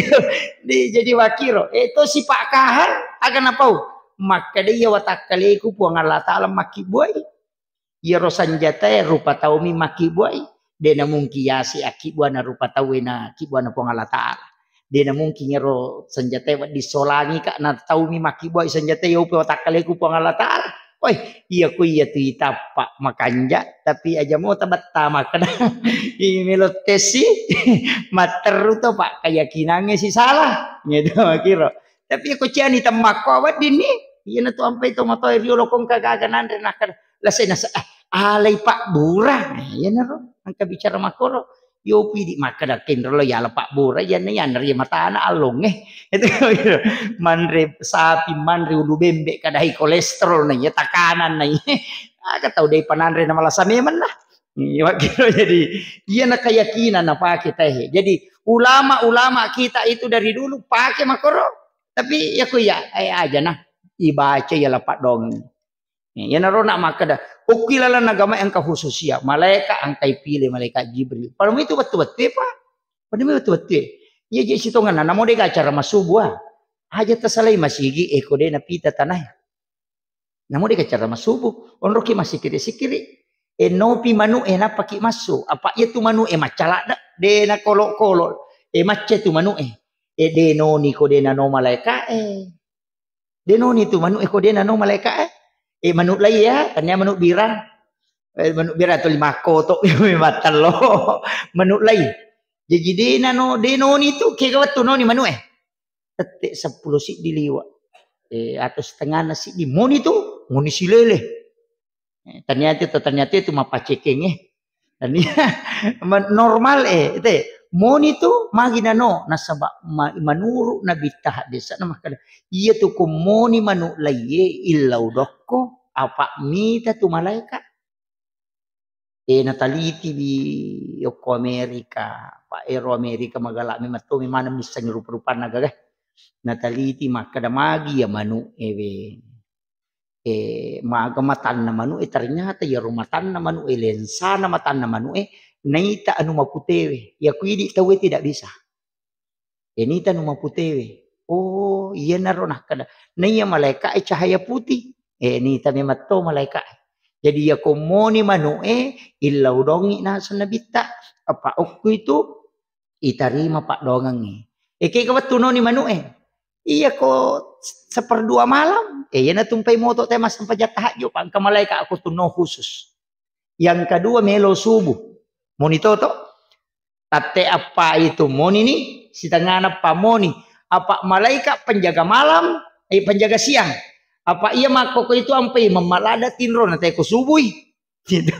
di, jadi wakiro, eh, to si Pak Kahar, aga napau. Makkeda iya watakkaleku Puang Allah Taala makkibbuai. Iyaro sanjatae rupa taumi makkibbuai. De namungkin yase akkibbuana rupa tauwe na kibbuana Puang Allah Taala. De namungkin iyaro sanjatae wedding solangi ka na taumi makkibbuai sanjatae, yope watakkaleku Puang Allah Taala. Woi, iya ku iya tu itappa makanja, tapi aja mo tabetta makkeda. Ih, melo tesi, matteru to, Pak, keyakinangnge si salah. Gitu, kiro. Tapi ko ciani temmakko weddinni, iyanatu ampai to matoa riolo ko engka gaga nanre nakkeda, lasai nasa, ah, alai pabbura. Nah, iyanaro, engka bicara makkoro. Yopi di makkeda kenro lo yala pabbura, iyanna, iyanna ri matana allongnge. Itu, manre sapi, manre ulu bembe, kadai kolesterol na iya, tekanan na iya. Aga tau dei pananre na malasa memang nah. Iya, makkiro jadi, iyana keyakinan napake tahe. Jadi, ulama-ulama kita itu dari dulu pake makkoro. Tapi ya ku ya, eh, aja nah, ibaca ya lapak dongeng. Iyanaro nak makkeda, okki lalang agama engka khususia, malaika engka ipile, malaikat Jibril. Pada itu wettu-wettu, Pak. Pada itu wettu-wettu. Iya je sitongan, namo dega acara masubu, ah. Aja tasalai masigi, eh, ko de napita tanah. Namo dega acara masubu, onroki masikiri-sikiri. Eh, nopi manu, eh, napaki massu. Apa iya tu manu, eh, macala de, de na kolo-kolo. Eh, macce tu manu, eh. Eh, de noni ko de nano malaika, eh. De noni tu manu e ko de nano malaika e. E manu lai ya, tania manu birang. E manu birang tu lima koto, mattello. Manu lai. Jaji de nano, de noni tu kega wettu noni manu e. Tette seppulo siddi liwa. E, atau setengahna siddi. Moni tu, moni silele. Eh, ternyata itu, ternyata itu mappacekeng, eh. Tania, ma-, normal, eh, itu, eh. Moni tu magi nano, nasaba ma-, manuru Nabitta haddesana makkeda, iya tu ko moni manu laiye illau dokko, apa mita tu malaika. Eh, nataliti bi okko Amerika, Pak, ero Amerika magala memang to memang missengi rupa-rupanna gaga. Nataliti makkeda magi ya manu ewe. Eh, maga matanna manu e, ternyata iyaro matanna manu e, lensana matanna manu e, naita anu maputewe. Iya ku idi tauwe tidak bisa. E, nita anu maputewe. Oh, iyanaro nakkeda. Naiya malaika e cahaya putih. E, nita memang to malaika e. Jadi iya ko moni manu e, illau dongi naseng Nabitta. Apa okku itu itarima paddoangengnge. E, kega wettu noni manu e. Iya ko seperdua malam, e, iyana tumpai moto te massempajang tahajud, pa engka malaika aku tunno khusus. Yang kedua melo subuh. Moni toto. Tatte appa itu moni ni, sitengana pa moni. Apa malaika penjaga malam, eh, penjaga siang. Apa iya makkoko itu ampai mammalada tinro na teko subui. Gitu.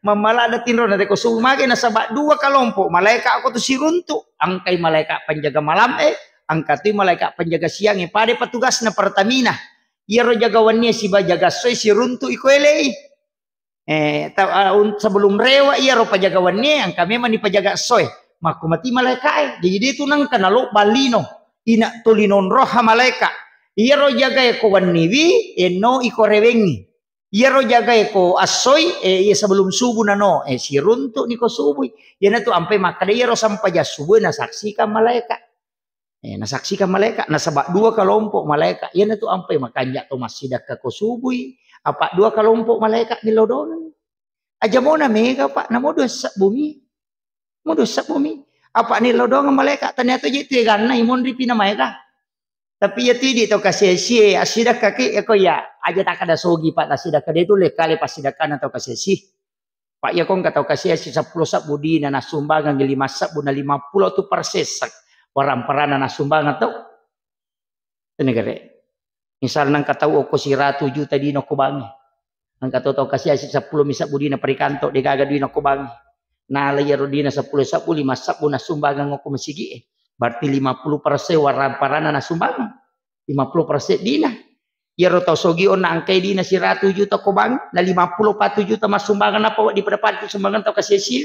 Mammalada tinro na teko subui mage nasaba dua kelompok malaika ako tu siruntu. Angkai malaika penjaga malam eh, angkatui malaika penjaga siang eh. Pada petugasna Pertamina. Iyaro jaga wenni siba jaga soi siruntu iko elei. Eh, ta-, ah, un-, sebelum rewa iyaro pajaga wenni, engka memang dipajaga soe. Makku mati malaikae. Jadi dia tu nengka nalo ballino. Ina tolino roha malaika. Iyaro jagae ko wenniwi, enno iko rewengi. Iyaro jagae ko assoi, eh, iya sebelum subuh nano, eh, siruntu niko subui. Iyana tu ampai makkada iyaro sampaja subuh nasaksikan malaika. Eh, nasaksikan malaika, nasaba dua kelompok malaika. Iyana tu ampai makanja to massidakka ko subui. Apa dua kelompok malaika nilodongeng. Aja mona mega, Pak, namo dua sebbu mi. Mo dua sebbu mi. Apa nilodongeng malaika, ternyata je tu ganna imonri pina maega. Tapi iya tu idi tau kasiasi, assidakkaki, eko iya, aja takkada sogi, Pak, tasidakka de tu lekkale passidakkana tau kasiasi. Pak, iya ko engka tau kasiasi seppulo sebbu dina nasumbangang lima sebbu na lima puluh tu persen warang parana nasumbangang tau. Tenegare. Misalna engka tau okko siratu juta dina okko bangi. Engka to tau kasiasi seppulo mi sebbu dina perikanto de gaga duina okko bangi. Nala iyaro dina seppulo sebbu lima sebbu nasumbangang okko masigi e. Berarti lima puluh persen warang parana nasumbangang. Lima puluh persen dina. Iyaro tau sogi onna angkai dina siratu juta ko bank, na lima puluh patu juta massumbangan apa wedding pada-pada sumbangan tau kasiasi.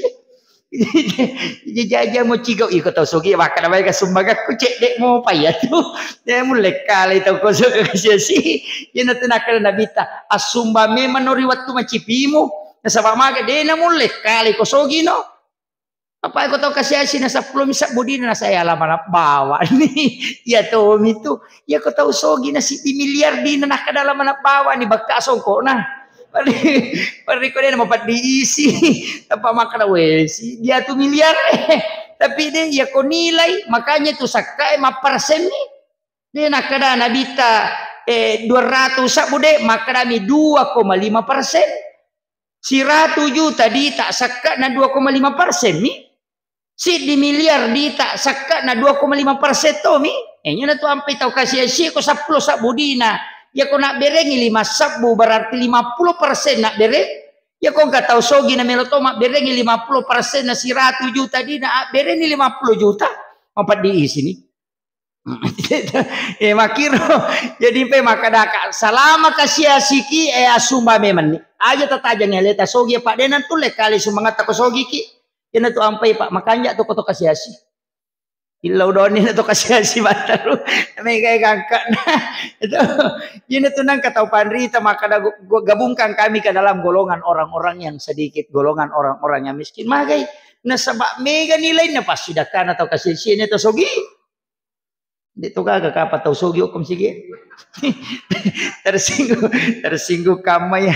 Jaja mo cigau iko tau sogi makkada bae ka sumbangakku cedde mopa iya tu. Ya mulle kale tau ko sogi kasiasi. Iyana tu nakkada Nabitta, assumbang memang no ri wettu macipimu. Nasaba maga de na mulle kale ko sogi no. Apa ko tau kasiasi na seppulo mi sebbu dina na saya lama na bawa ni. Iya to mi tu. Iya ko tau sogi na siddi miliar dina nakkada lama na bawa ni bakka songkok na. Parri ko de na mapeddi isi. Apa makkada we si dia tu miliar. Tapi de iya ko nilai makanya tu sakka e mappersen ni. De nakkada Nabitta, eh, dua ratus sebbu de makkada mi dua koma lima persen. Siratu juta dita sakka na dua koma lima persen mi. Siddi miliar dita sakka na dua koma lima persen to mi. Eh, iyana tu ampai tau kasiasi ko seppulo sebbu dina. Iya ko nabberengi lima sebbu berarti lima puluh persen nabbereng. Iya ko engka tau sogi na melo to mabberengi lima puluh persen na siratu juta dina abberengi lima puluh juta. Mapeddi isi ni. Eh, makkiro. Jadi pe makkadaka, salama kasiasiki, eh, assumba memenni. Aja tatajang aleta sogi, Pak, de nantulle kali sumbangatta ko sogiki. Iyana tu ampai, Pak, makanja to ko to kasiasi. Illau doni na to kasiasi battaru. Megai gangka. Itu. Iyana tu nangka tau panrita makkada gu-, gu-, gabungkan kami ke dalam golongan orang-orang yang sedikit, golongan orang-orang yang miskin. Magai nasaba mega nilainna passidakkana tau kasiasi ne to sogi. De to gaga kapa tau sogi okko masigi. Tersinggung, tersinggung kamma ya.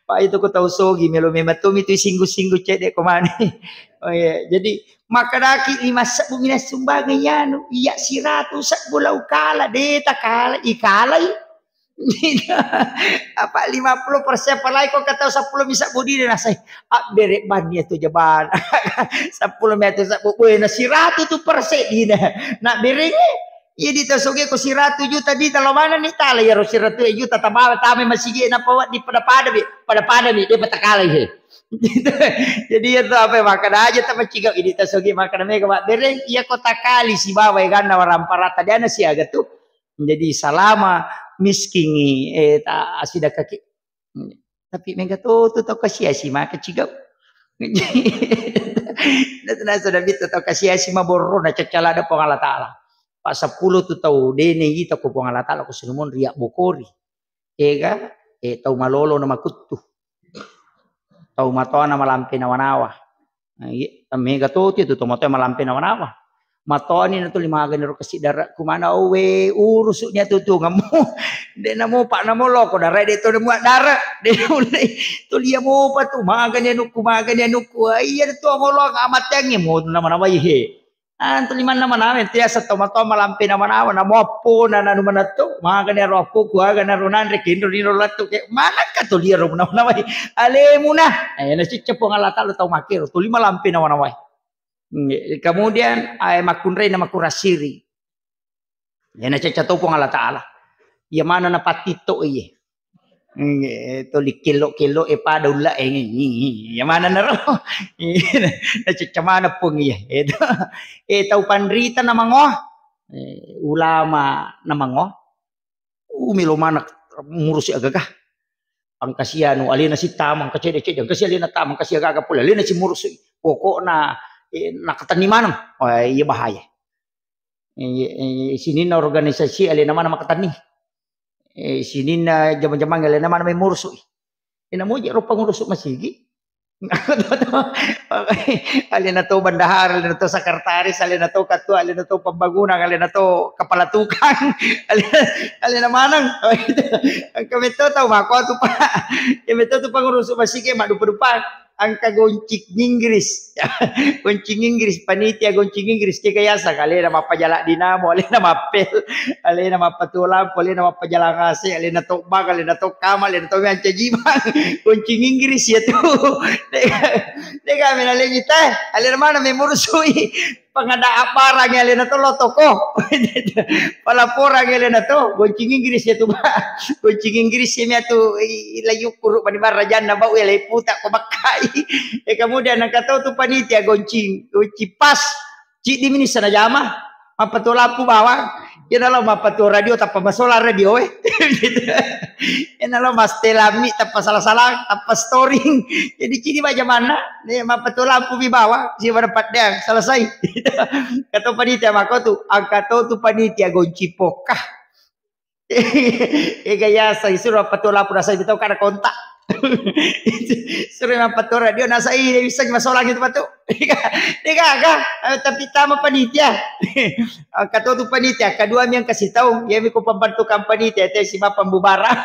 Pak itu ko tau sogi melo memang tu mitu singgung-singgung cedde ko mani. Oh iya, jadi makkadaki lima sebbu mina sumbangan yanu, iya siratu sebbu lau kala, de takala, ikalai. Apa lima puluh persen apalagi ko katau seppulo mi sebbu dina nasai. Abbere banni tu jabana. Seppulo mi tu sebbu, weh, na siratu tu persen dina. Nak berenge. Iya dita soge ko siratu juta dita lo mana ni tala iyaro siratu juta tabala tame masigi napa di pada-pada bi, pada-pada bi, de patakala he. Jadi iya tu apa makkada aja ta macigau idi ta soge makkada mega mabbere iya ko takali sibawa eganna waramparata diana siaga tu. Jadi salama miskingi, eh, ta asidakaki. Tapi mega to tu tau kasiasi maka cigau. Natuna sudah bitta tau kasiasi maborro na caccalada Puang Allah Taala. Pak seppulo tu tau dene ita ko Puang Allah Taala ko sinumon riak bokori. Ega, eh, tau malolo na makuttu. Tau matoana malampe nawa-nawa. Nah, iya, mega to tu, tu tomatoa malampe nawa-nawa. Matoani na tuli magani ro kasi dara kumana owe urusu nia tu tu ngamu. De namo pak namo loko dara de to mua dara. De tuli ya mo pa tu magani anuku magani anuku. Iya tu ngolo amatengi mo nama-nama ihe. Ah, tu limanna manawa, tiasa to mato malampe na manawa, na moppo na nanu manatto, magani ro appo ku aga na ro nanre kenro ni ro latto ke, manakka to liaro manawa-nawai. Alemuna, eh, na cicca Puang Allah Taala tau makero, tu lima lampe na manawai. Nggih, kemudian, eh, makkunrai na makurasiri. Ya na cicca to Puang Allah Taala. Iya mana na pattitto iye. Nggih, to likkello-kello e pada ulla e ngi. Iya mana na ro. Na cicca mana Puang iye. Itu. Eh, tau panrita na mangoa. Eh, ulama na mangoa. Uh, melo mana murusi agaga. Angkasi anu, alena si tama, angka cedde-cedde, angkasi alena tama, angkasi agaga pole, alena si murusi. Pokokna, eh, nakatenni maneng. Oh, iya bahaya. Eh, eh, sininna organisasi alena mana makatenni. Eh, sininna jama-jamang alena mana mai murusi. Ina muji rupa ngurusu masigi. Alena to bendahara, alena to sekretaris, alena to ketua, alena to pembangunan, alena to kepala tukang, alena, alena maneng. Engka metto tau mako tu, Pak. Ya metto tu pengurusu masigi maddupa-dupa. Engka goncing Inggris. Goncing Inggris, panitia goncing Inggris, kega yasa, alena mappajala dinamo, alena mappel, alena mappatuo lampu, alena mappajalang A C, alena to bang, alena to kamar, alena to mancaji bang. Goncing Inggris ya tu. Dega, dega mena lengi teh, alena mana memurusui pengadaan barang, alena to lo toko. Pelaporan alena to, goncing Inggris ya tu, Pak. Goncing Inggris ya tu, i-, i-, layu kuru pani barajanna bau ya leputa ko bakkai. Eh, kemudian engka to tu panitia goncing, goncing pas. Ciddi mini sana jama, mappatuo lampu bawang. Iya nalo mappatuo radio tappa masola radio, eh. Iya nalo mastelami tappa salah-salah, tappa storing. Jadi cidi bajamanna, ne mappatuo lampu mi bawang, si pada paddeang, selesai. Kato panitia mako tu, angka to tu panitia gonci pokah. Ega yasa, isuro apa tu lapor asa bitau kada kontak. Suro mappatuo radio nasa, iya bisa masolang itu patu. Dega, dega, eh, tapi tama panitia. Angka to tu panitia, kedua mi yang kasih tahu, ya mi ku pembantu panitia, teh si pembubaran.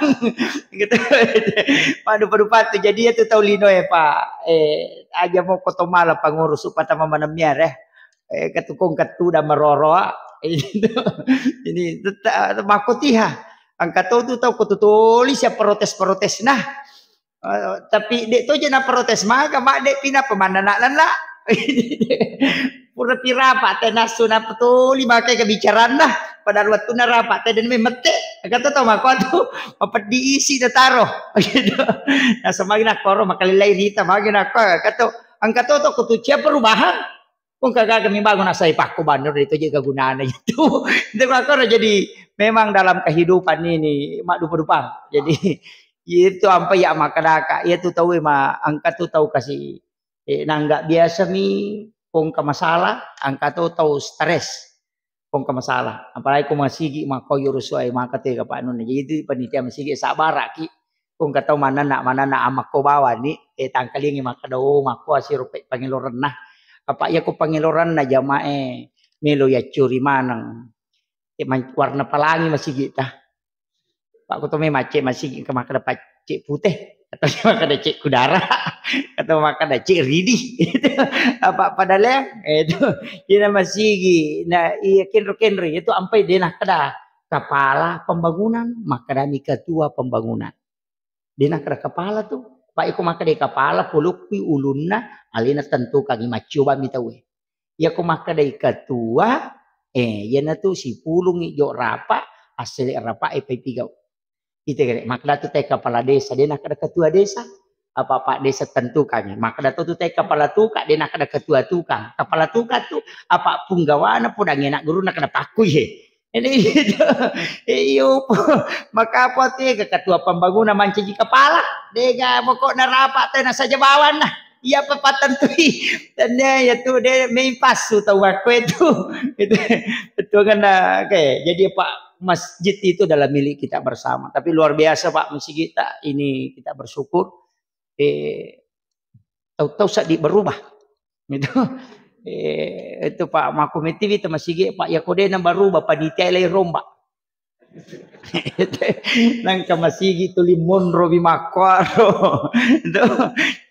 Gitu. Padu-padu patu. Jadi ya tu tau lino ya, Pak. Eh, aja mau koto mala pengurus upah tama manemnya, eh. Eh, ketukung ketu dan meroroa. Ini tetap makotiha. Angka to tu tau ko tu toli sia protes-protes nah. Eh, tapi dek to je na protes maka, mak dek pina pemanna nak, nak. Pura pi rapat te nasu na petuli makai kebicaraan nah. Padahal waktu na rapat te dan memete. Angka to tau mako tu mapeddi isi da taro. Gitu. Nah, semagi nak koro makalilai rita magi nak koro. Angka to, angka to to ko tu cia perubahan. Kong kagaga mi bangun asai pakko banner itu je kegunaannya itu. Itu makkoro jadi memang dalam kehidupan ini mak dupa-dupa. Jadi itu ampai ya makkedaka, iya tu tau ma angka tu tau kasi, eh, nangga biasa mi kong ke masalah, angka tu tau stres kong ke masalah. Apalagi ko masigi makko yo rusuai maka tega Pak Nun. Jadi itu panitia masigi sabaraki. Kong katau manenna, manenna amakko bawani, eh, tangkalingi makkeda, "Oh, makko asiro pe-, pangelorenna." Apa iya ko pangelorenna jamae melo yaccuri maneng. Eh, man-, warna palangi masigita. Pak ko to me macce masigi ke makkeda pacce pute atau makkeda cek kudara atau makkeda cek ridi. Apa padaleng? Eh, itu. Ina masigi. Nah, iya kenro-kenro itu ampai dena keda kepala pembangunan, makkedami ketua pembangunan. De nakkeda kepala tu. Apa iko makkedai kepala, polokki ulunna, alena tentukangi, maccoba mi tauwe. Iyako makkedai ketua, eh, iyanatu sipulungi jo rapa, assele rapa e pai pigau. Ite gare, makkeda tu te kepala desa, de nakkeda ketua desa. Apa pak desa tentukangi. Makkeda tu, tu te kepala tukang, de nakkeda ketua tukang. Kepala tukang tu apa punggawana, podang enak guru nakkeda pakkui he. Jadi gitu. Iyo, maka apa tu ya, ketua pembangunan mancaji kepala. Dega pokokna rapat tena saja bawanna. Iya apa patentui. Tanda ya tu de main pasu tau aku itu. Itu, itu kan, eh, oke. Jadi Pak, masjid itu adalah milik kita bersama. Tapi luar biasa Pak, masjid kita ini kita bersyukur. Eh, tau-tau seddi berubah. Gitu. Eh, itu Pak, makku metiwi tu masigi, Pak, ya kode na berubah, panitia lai romba. Nangka masigi tuli monro bi makkuaro. Itu.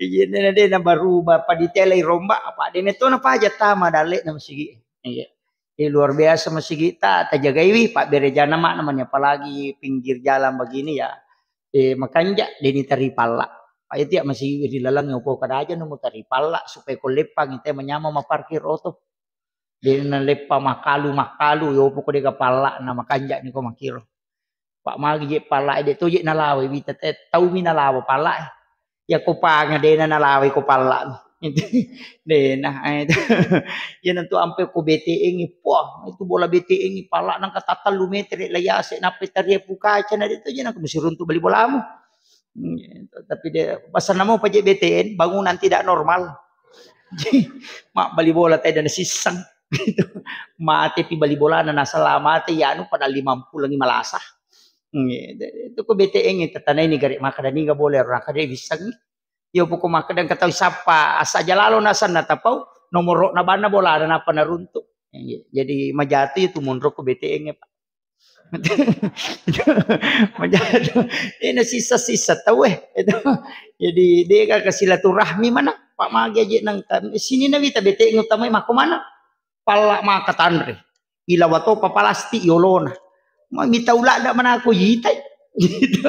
Iya, de na berubah, panitia lai romba, apa de na to na paja tama dalle na masigi. Iya. Eh, luar biasa masigi'ta, tajagaiwi, pabberejana ma'na mani, apalagi pinggir jalan begini ya. Eh, makanja' deni tari palla. Pak, itu ya masigi' ri laleng, yopo kada aja nemu tari palla supaya ko leppang ite manyameng maparkir oto. Dena leppa makalu-makalu, yopo ko dega palla na makanja' ni ko makiro. Pak, magi je palla e, de' to je nalawai wita te, tau mi nalawa palla e. Ya ko panga dena nalawai ko palla. Dena, eh, itu. Ya nentu ampe ko B T N, poh, itu bola B T N palla nangka tatellu meter la yase, nappe taria pukaca na de' to je nangka mesti runtu bali bolamu. Hmm, gitu. Tapi dia, pasal namo paje B T N, bangunan tidak normal. Mabbali bola tedana sisseng. Gitu. Mate pi bali bolana, nasala mate, ya anu pada limampulangi malasa. Hmm, gitu. Itu ko B T N itu tanai ni gare makkeda niga bola ro, kada wissengi. Yo poko makkeda engka tau sappa, asa jalalo nasanna tapau, nomoro na banna bolana napa naruntu. Jadi majatu itu monro ko B T N, Pak. Majatu. Ena sisa-sisa tau, eh. Itu. Jadi, dia kan silaturahmi mana? Pak magi aja nang sini na wita B T N utamai mako mana? Palla maka tanre. Ilawa topa palastik yolona. Ma mita uladda manako yitai. Gitu.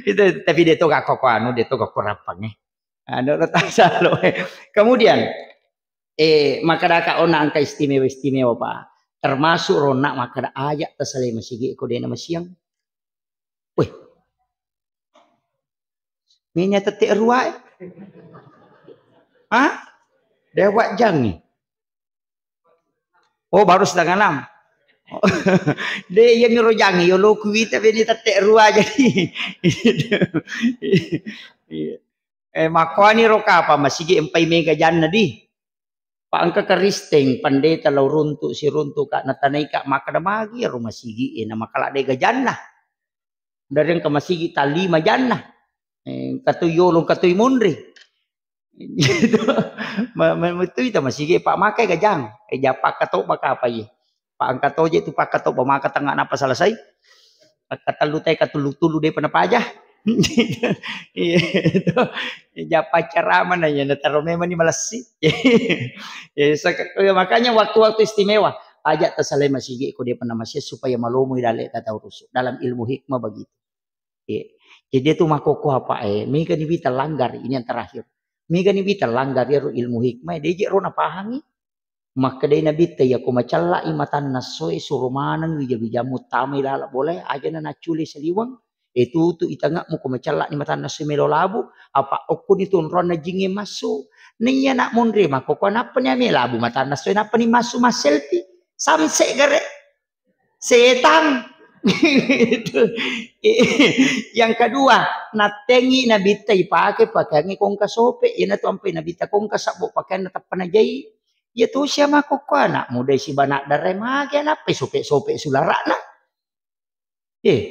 Itu, tapi dia to gak koko anu, dia to gak kurapang, eh. Anu, tasalo, eh. Kemudian, eh, makkadaka onna engka istimewa-istimewa, Pak. Termasuk ronna makkada aja tasalai masigi ko dena masiang. Weh. Minya tette rua, eh. Hah? Dewa jangi. Oh, baru setengah enam. De, iya miro jangi, yo lo kuwita beni tette rua jadi. Iya. Eh, makkuani ro kapa masigi empai mega janna di. Pa engka Kristen pendeta lao runtu, siruntu ka, natanai ka, makkada magi ro masigi e, na makala de gajanna. Dari engka masigi ta lima janna. Eh, engka tu yolo, engka tu monri. Gitu. Ma-, ma-, metui ta masigi, Pak, makai gajang. Eh, ja pakkatobba kapa ye. Pak, engka toje tu pakkatobba maka tengnga napa selesai. Pakkatellu te katulu-tulu depa napaja. Iya, itu. Ja paccarama na iya, nataro memang ni malessi. Ya, saka-, ya, makanya waktu-waktu istimewa, aja tasalai masigi ko depa na masia supaya malomoi dalle tata urusu. Dalam ilmu hikmah begitu. Iya. Jadi itu makkokko apa, eh, mega ni wita langgar, ini yang terakhir. Mega ni wita langgar iyaro ilmu hikmah, de je ro napahangi. Makkedai Nabitta, iya ko macalla'i matanna essoe, suro maneng wija-wijammu tamai laleng bolae, aja na naccule saliweng. E, tutu i tange'mu ko macalla'ni matanna essoe melo labu, apa okkoni tu onroanna jingnge massu. Naiya nak monri makkokko, nappani ame labu matanna essoe, nappani massu masselpi. Samse gare. Setan. Gitu. Yang kedua, nattengi Nabitta ipake pakeangnge ko engka sope. Iyanatu ampai Nabitta ko engka sabbo pakeanna tappa najai. Iya tosi makkokko anak muda sibawa naddarai mage nappai sope-sope sulara'na. Eh,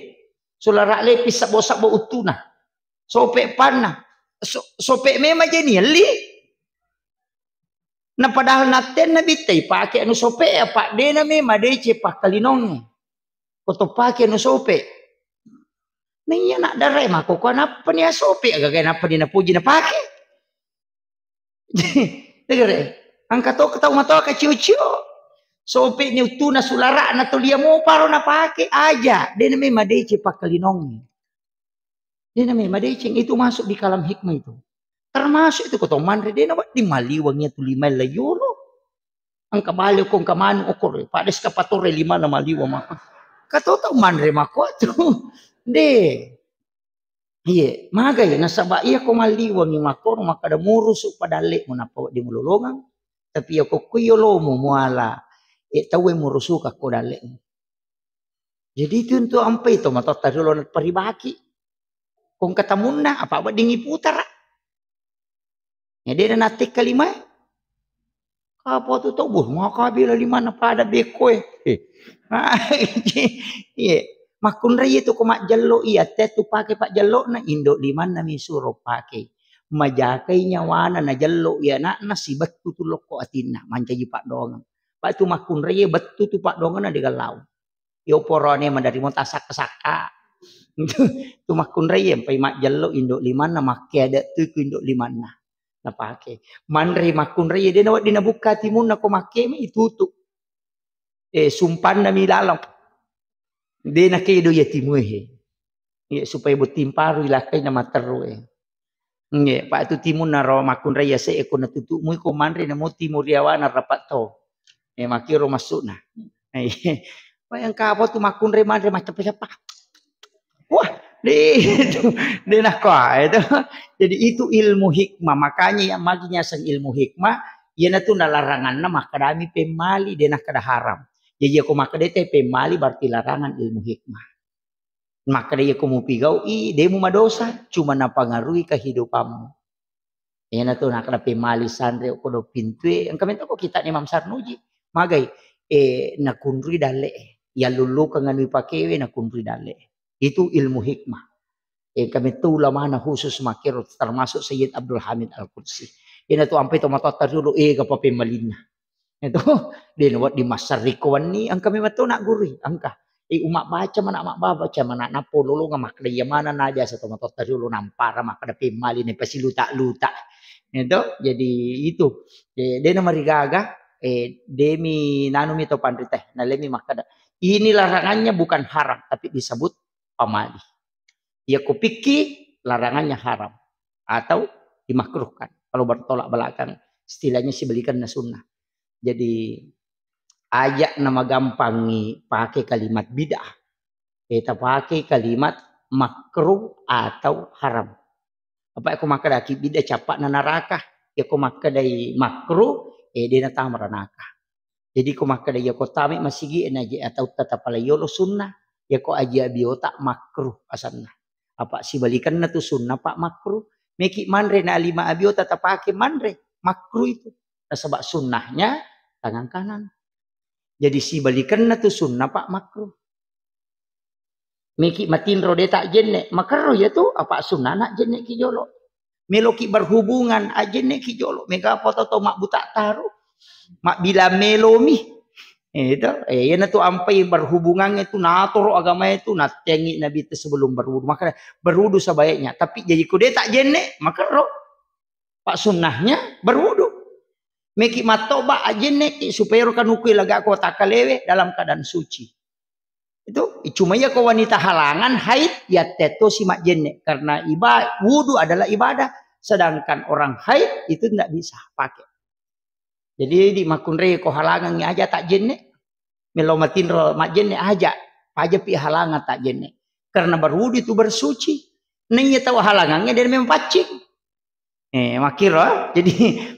sulara' lepis sabbo-sabbo uttuna. Sope panna. So-, sope memang je nielli. Na padahal nattenna Nabitta ipake anu sope, apa dena memang madeceng pakkalinongnge. Ko to pake anu sope. Na iya nak darai makkokko nappani asope, agaga nappani napoji napake. Tegere, engka to tau matoa kacio-cio. Sope ni uttuna sulara'na to lia moparo napake, aja. Dena memang madeceng pakkalinongnge. Dena memang madeceng, itu masuk di kalam hikmah itu. Termasuk itu ko to manre, dena wedding maliweng iya tu limae la yolo. Engka bale ko engka manu okor, pada eskapatore limana maliweng maka. Kato tau manre mako tu. De. Iye, magai nasaba iya ko malliwengi makkoro makkada murusu pada dalle'mu nappa wedding mulolongeng. Tapi iya ko kui yolomu muala, e, tauwe murusuka ko dalle'mu. Jadi itu untuk ampai to matotta riolo paribaki. Ko engka tamunna apa wedding iputara. Ya, de na nattekka limae. Apa tu tau, boh, maka bela limanna pada bekko e. Eh. Iya. Makkunrai itu ko majjello iya, te tu pake pajjellona, indo limanna mi suro pake. Majakai nyawana najello iya anakna sibettu tu lokko atinna, mancaji paddoangeng. Pak tu makkunrai bettu tu paddoangenna de gallau. Yo porone maderri mo tasakka-sakka. Tu makkunrai empai majjello indo limanna, makke ada tu ku indo limanna. Napake. Manre makkunrai de na wedding nabukka timunna ko makke mi itutu. Eh, sumpanna mi laleng. De nakedo iya timue he. Iya, supaya botting paru ilakkai na materru e. Nge, pa tu timunna ro makkunrai ase e ko natutu mui ko manre namo timu riawana rapat to. Eh, makiro masukna. Eh, pa yang kapo tu makkunrai manre macapa-capa. Wah, de itu, de nakko itu. Jadi itu ilmu hikmah. Makanya yang magi nyaseng ilmu hikmah, iyanatu nalaranganna makkadami pemmali, de nakkada haram. Jadi ako makkada te pemmali berarti larangan ilmu hikmah. Makkada iya ko mupigau'i, de mu madosa, cuma napangaruhi kehidupanmu. Iyanatu nakkada pemmali sanre ko do pintue, engka metto ko kitab Imam Sarnuji. Magai, eh, nakunrui dalle e. Yallullukeng anu ipakewe nakunrui dalle e. Itu ilmu hikmah. Engka metto ulamana khusus makkero termasuk Sayyid Abdul Hamid Al-Qudsi. Iyanatu ampai to matotta riolo, eh, gapa pemmalinna. Itu, de nawedding massariko wenni, engka memang to nak gurui, engka. Eh, umma baca mana, umma baca mana, nappo lolonga makkada iya mana na jasa to matotta riolo nampara makkada pemmali ne pasiluta-luta. Itu, jadi itu. Eh, de namarigaga, eh, demi nanumi to panrita, nalemi makkada. Ini larangannya bukan haram, tapi disebut pamali. Iya ko pikki larangannya haram atau dimakruhkan. Kalau bertolak belakang, istilahnya sibalikanna sunnah. Jadi, aja namagampangi pakai kalimat bid'ah. Eh, tapake kalimat makruh atau haram. Apa ko makkadaki bid'ah cappa'na neraka. Iya ko makkadai makruh, eh, de natama ranaka. Jadi ko makkada iya ko tame masigi e naji atau tatapala yolo sunnah, iya ko aji abiota makruh asanna. Apa sibalikanna tu sunnah, Pak, makruh. Meki manre na lima abiota tapake manre, makruh itu. Nasaba sunnahnya tangan kanan. Jadi sibalikanna tu sunnah, Pak, makruh. Meki matinro de tak jenne, makerro ya tu, apa sunnah nak jenne ki jolo. Meloki berhubungan, ajenne ki jolo. Mega apa to, to mak buta taru. Mak bila melomi. Eh, itu, eh, yana tu ampai berhubungan itu natoro agama itu, natengi Nabi itu sebelum berwudu. Maka berwudu sebaiknya. Tapi jadi ko de tak jenne, makerro. Pak sunnahnya berwudu. Meki mattoba ajenne ki supaya ro kanukui laga ko takalewe dalam keadaan suci. Itu cuma iya ko wanita halangan haid, ya tetto si majjenne karena iba-, wudu adalah ibadah. Sedangkan orang haid itu tidak bisa pakai. Jadi di makkunrai ko halangan aja tak jenne. Melo matinro majjenne aja. Aja pi halangan tak jenne. Karena berwudu itu bersuci. Naiya tau halangannya dia memang paccing. Eh, makkiro, eh. Jadi,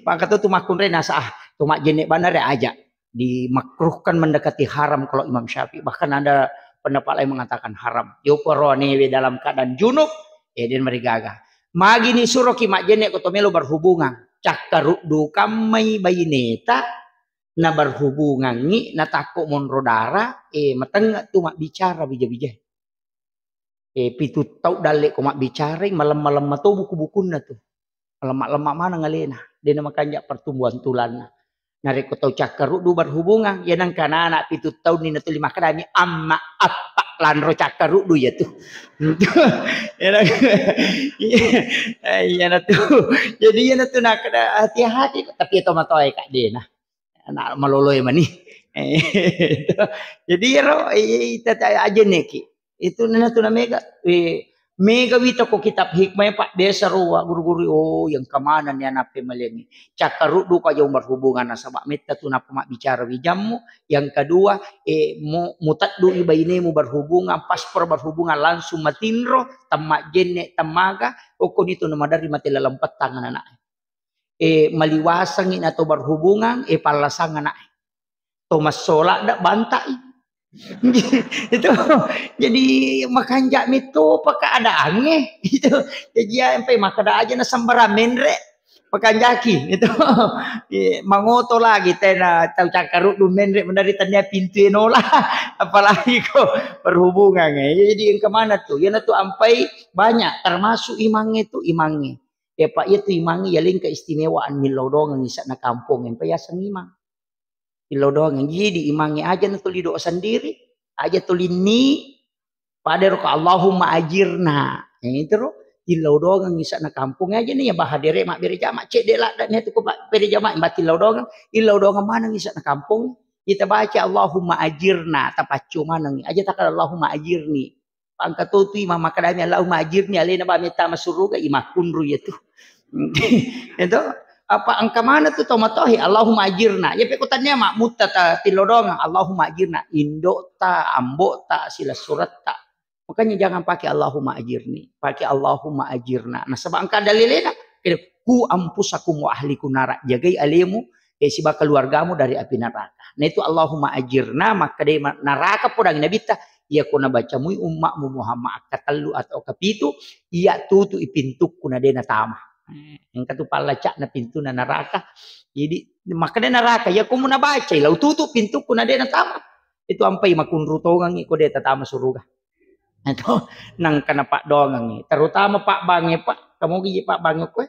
maka tu, tu makkunrai nasa, ah, tu majjenne banna re aja. Dimakruhkan mendekati haram kalau Imam Syafi'i. Bahkan ada pendapat lain mengatakan haram. Yo poronewe dalam keadaan junub, eh, den marigaga. Magi ni suroki majjenne ko to melo berhubungan. Cakkaruddu kammai baineta, na berhubungangi, na takko monro dara, eh, matengga tu mabbicara bija-bija. Eh, pitu tau dalle ko mabbicarai, malemma-lemma to buku-bukunna tu. Malemma-lemma maneng alena, dena makanja pertumbuhan tulanna. Narekko tau cakkaruddu berhubungan, ya nengka anak pitu taunni natuli makkedami, "Amma, appa, lanro cakkaruddu ya tu." Ya neng-, iya, iya na tu. Jadi iya na tu nakkeda hati-hati, tapi ya tomatoae kak dena. Anak maloloe mani. Jadi iyaro, eh, tata ajenneki. Itu nana tu na mega, eh, mega wita ko kitab hikmah, Pak, biasa ro wa guru-guru, oh, yang kemana nih anak pemalengi. Cakkaruddu ko jauh berhubungan nasaba metta tu napa mabbicara wijammu. Yang kedua, eh, mu-, mutaddu i bainemu berhubungan, paspor berhubungan langsung matinro, temma jenne, temmaga, okko nitu na madari mate laleng pettang anak. Eh, maliwasangi na to berhubungan, eh, pallasang anak. To massola dak bantai. Itu. Jadi makanja mettopa keadaannya. Itu. Jadi ya, empe makkeda aja na sembarang menre. Pakanjaki. Itu. Eh, mangoto lagi tena tau cakkaruddu menre menari tania pintu nola. Apalagi ko berhubungan. Eh. Jadi yang kemana tuh? Ya na tuh ampai banyak, termasuk imangnya tuh, imangnya. Ya, Pak, iya tu imangnge yaleng keistimewaan millau doangeng isa'na kampong, empa yaseng imang. Millau doangeng. Jadi imangnge aja na tuli doa sendiri, aja tuli ni, pada roka Allahumma ajirna. Ya, itu ro, illau doangeng isa'na kampong aja nih, ya, bahadere mabbere jama, cedde ladda nih tu ko mabbere jama, imba tillau doangeng, illau doangeng maneng isa'na kampong. Ita baca Allahumma ajirna, tapaccu maneng. Aja takal Allahumma ajirni. Pangka to tu imang makkedami Allahumma ajirni, alena ba metta masuruga, imakkunru iya tu. Itu apa engka mana tu to matohi Allahumma ajirna. Ya pekko tania mak mutta ta tilodong Allahumma ajirna. Indok ta, ambok ta, sila surat ta. Makanya jangan pakai Allahumma ajirni, pakai Allahumma ajirna. Nasaba engka dalilena, ku ampusakum wa ahliku nara, jagai alemu, eh, siba keluargamu dari api neraka. Nah itu Allahumma ajirna, maka dei ma-, naraka podang nabitta, iya ko nabacamui ummakmu Muhammad akka tellu atau kapitu, iya tutu i pintukku na dena tama. Eh, engka tu pallacakna pintuna naraka. Jadi maka dena naraka, iya ko mu nabacai, lau tutu pintukku na dena tama. Itu ampai makunru tongangi ko deta tama suruga. Itu nangka napaddoangengngi, terutama pabbangnge, Pak. Kamu gigi pabbangnge koe?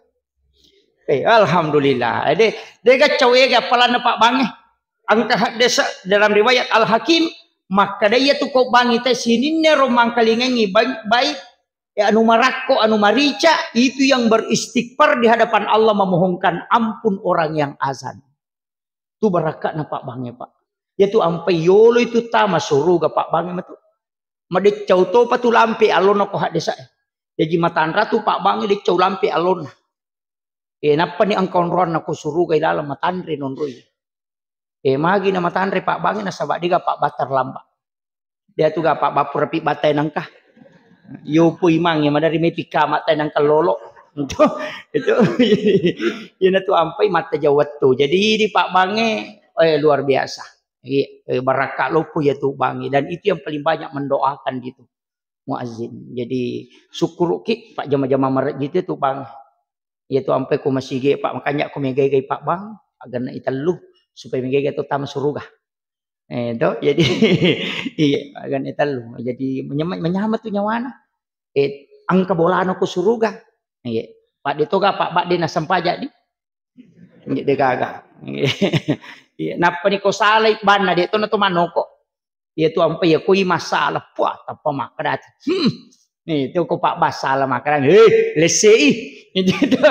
Eh, alhamdulillah. Ede, de gaccau ega apalanna pabbangnge. Engka haddesa dalam riwayat Al-Hakim, makkeda iya tu ko bangi te sininna ro mangkalingengi baik, baik, ya, anu marakko, anu marica, itu yang beristighfar di hadapan Allah, memohonkan ampun orang yang azan. Tu barakka'na pabbangnge, Pak. Iya tu ampai yolo itu tama suruga pabbangnge matu. Madeccau topa tu lampe allonna ko haddesa e. Jaji matanra tu pabbangnge deccau lampe allonna. Eh, nappani engka onroanna ko suruga ilaleng matanre nonroi. Eh, magi na matanre pabbangnge nasaba dega pabbatta lamba. Dia tu ga pabbappura pi battai nangka. Yopo imang ya madari mepi kama tai nangka lolo. Itu, itu, ina tu ampai mata jawat tu. Jadi di pabbangnge, eh, luar biasa. Iya, eh, barakka loppo ya tu bangi. Dan itu yang paling banyak mendoakan gitu. Muazzin. Jadi syukuruki Pak jama-jama marejji tu bang. Iya tu ampai ko masigi Pak, makanya ko megai-gai Pak bang, aganna itellu supaya megai-gai tu tama suruga. Eh, to, jadi iya, aganna itellu. Jadi menyama, menyama tu nyawana. Eh, engka bolana ko suruga. Iya. Pak de toga Pak bak de nasempajang di. Iya, de gaga. Iya, nappa ni ko salai banna de to na to manoko. Iya tu ampa iya koi masalah, puah, tappa makkeda ati. Hmm. Nih, itu ko Pak Bas salah makkeda, "Hei, lessei." Itu, itu.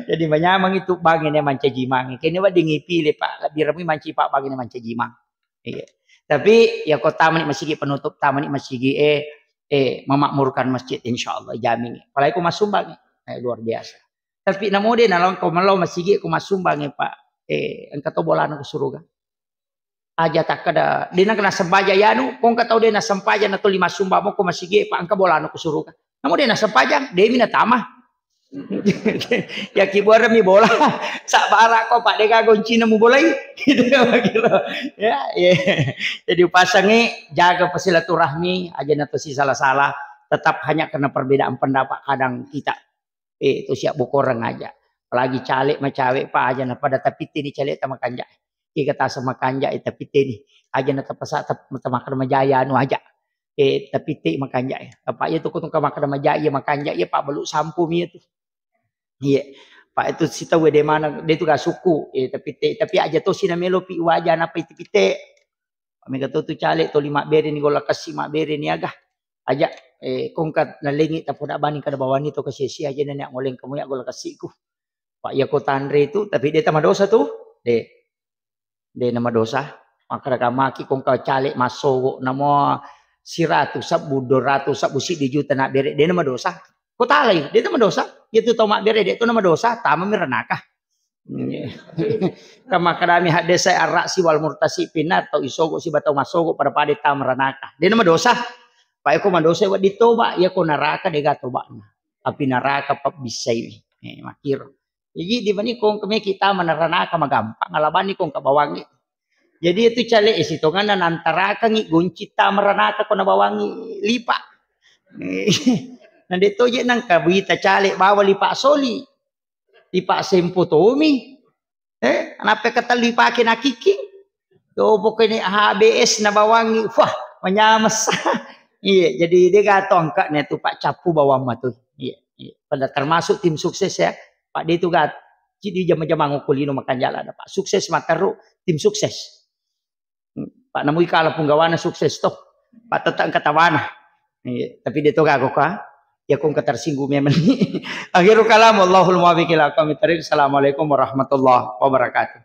Jadi manyameng itu bang ini mancaji mang. Kene wedding ipile, Pak. Lebbi rami manci Pak bang ini mancaji mang. Iya. Tapi ya ko tamani masigi penutup, tamani masigi eh, eh, memakmurkan masjid insyaallah jamin. Apalagi ko masumbang, eh, luar biasa. Tapi namo de nalong ko mello masigi ko masumbang, eh, Pak. Eh, engka to bolana ko suruga. Aja takkeda, de nengka nasempajang yanu, ko engka tau de nasempajang na tuli massumbang mo ko masigi, Pak, engka bolana ko suruga. Namo de nasempajang, de mi natama. Ya kibuareng mi bola, sabbara ko, Pak, de gaga goncina mubolai. Gitu ya, Pak, gitu. Ya, iya. Jadi upasangi, jaga persilaturahmi, aja na tosi salah-salah, tetap hanya karena perbedaan pendapat kadang kita. Eh, itu siap bokoreng aja. Apalagi caleg macawe pa aja na pada tapitteni caleg ta makanja. Ika tasa makanja, eh, tapitteni. Aja na tapasa tap-, tamakkeda majaya anu aja. Eh, tapitte makanja. Apa iya tu ko tungka makkeda majaya, iya makanja, iya pa balu sampu mi iya tu. Iya. Pak itu sitau de mana, de tu ga suku. Eh, tapitte, tapi aja tosi na melo pi waja napa itu pitte. Mega to tu caleg toli mabbere ni golla kessi mabbere ni aga. Aja, eh, ko engka nalengi tapoda bani kada bawani to kessi-kessi aja nene ngoleng kamu ya golla kessiku. Pak iya ko tanre tu, tapi de tamadosa tu. De. De namadosa. Makkeda kamaki ko engka caleg massogo namo siratu sabbu, dua ratu sabbu siddi juta nabbere, de namadosa. Ko talai, de tamadosa. Iya tu tau mabbere de tu namadosa, tamami ranaka. Iya. Kamakkedami haddesa arra'si wal murtasi pinna tau isogo siba tau massogo pada-pada tama ranaka. De namadosa. Pa iko madosa wedding toba, iya ko naraka de ga tobana. Api naraka pabbissai. Eh, makkiro. Jadi di mani ko engka meki tama naranaka magampang, alabani ko engka bawangi. Jadi itu caleg e sitonganna nantarakangi gonci tama ranaka ko nabawangi lipa. Nah, de toje nangka buita caleg bawa lipa soli. Lipa sempo tomi. Eh, nappa katellu ipake nakikking. Yo, pokoknya H B S nabawangi, wah, manyamessa. Iya, jadi de gato angka ne tu Pak cappu bawang matu. Iya, iya. Pada termasuk tim sukses ya. Pak de tu gat. Jadi jama-jama ngoko lino makanjala ada Pak. Sukses materu tim sukses. Pak namui kala punggawana sukses toh. Pak tetap engka tawana. Iya, tapi de to gago ka. Ya kong ketersinggung memang. Akhirul kalam, wallahul muwaffiq ila aqwamit thariq. Assalamualaikum warahmatullahi wabarakatuh.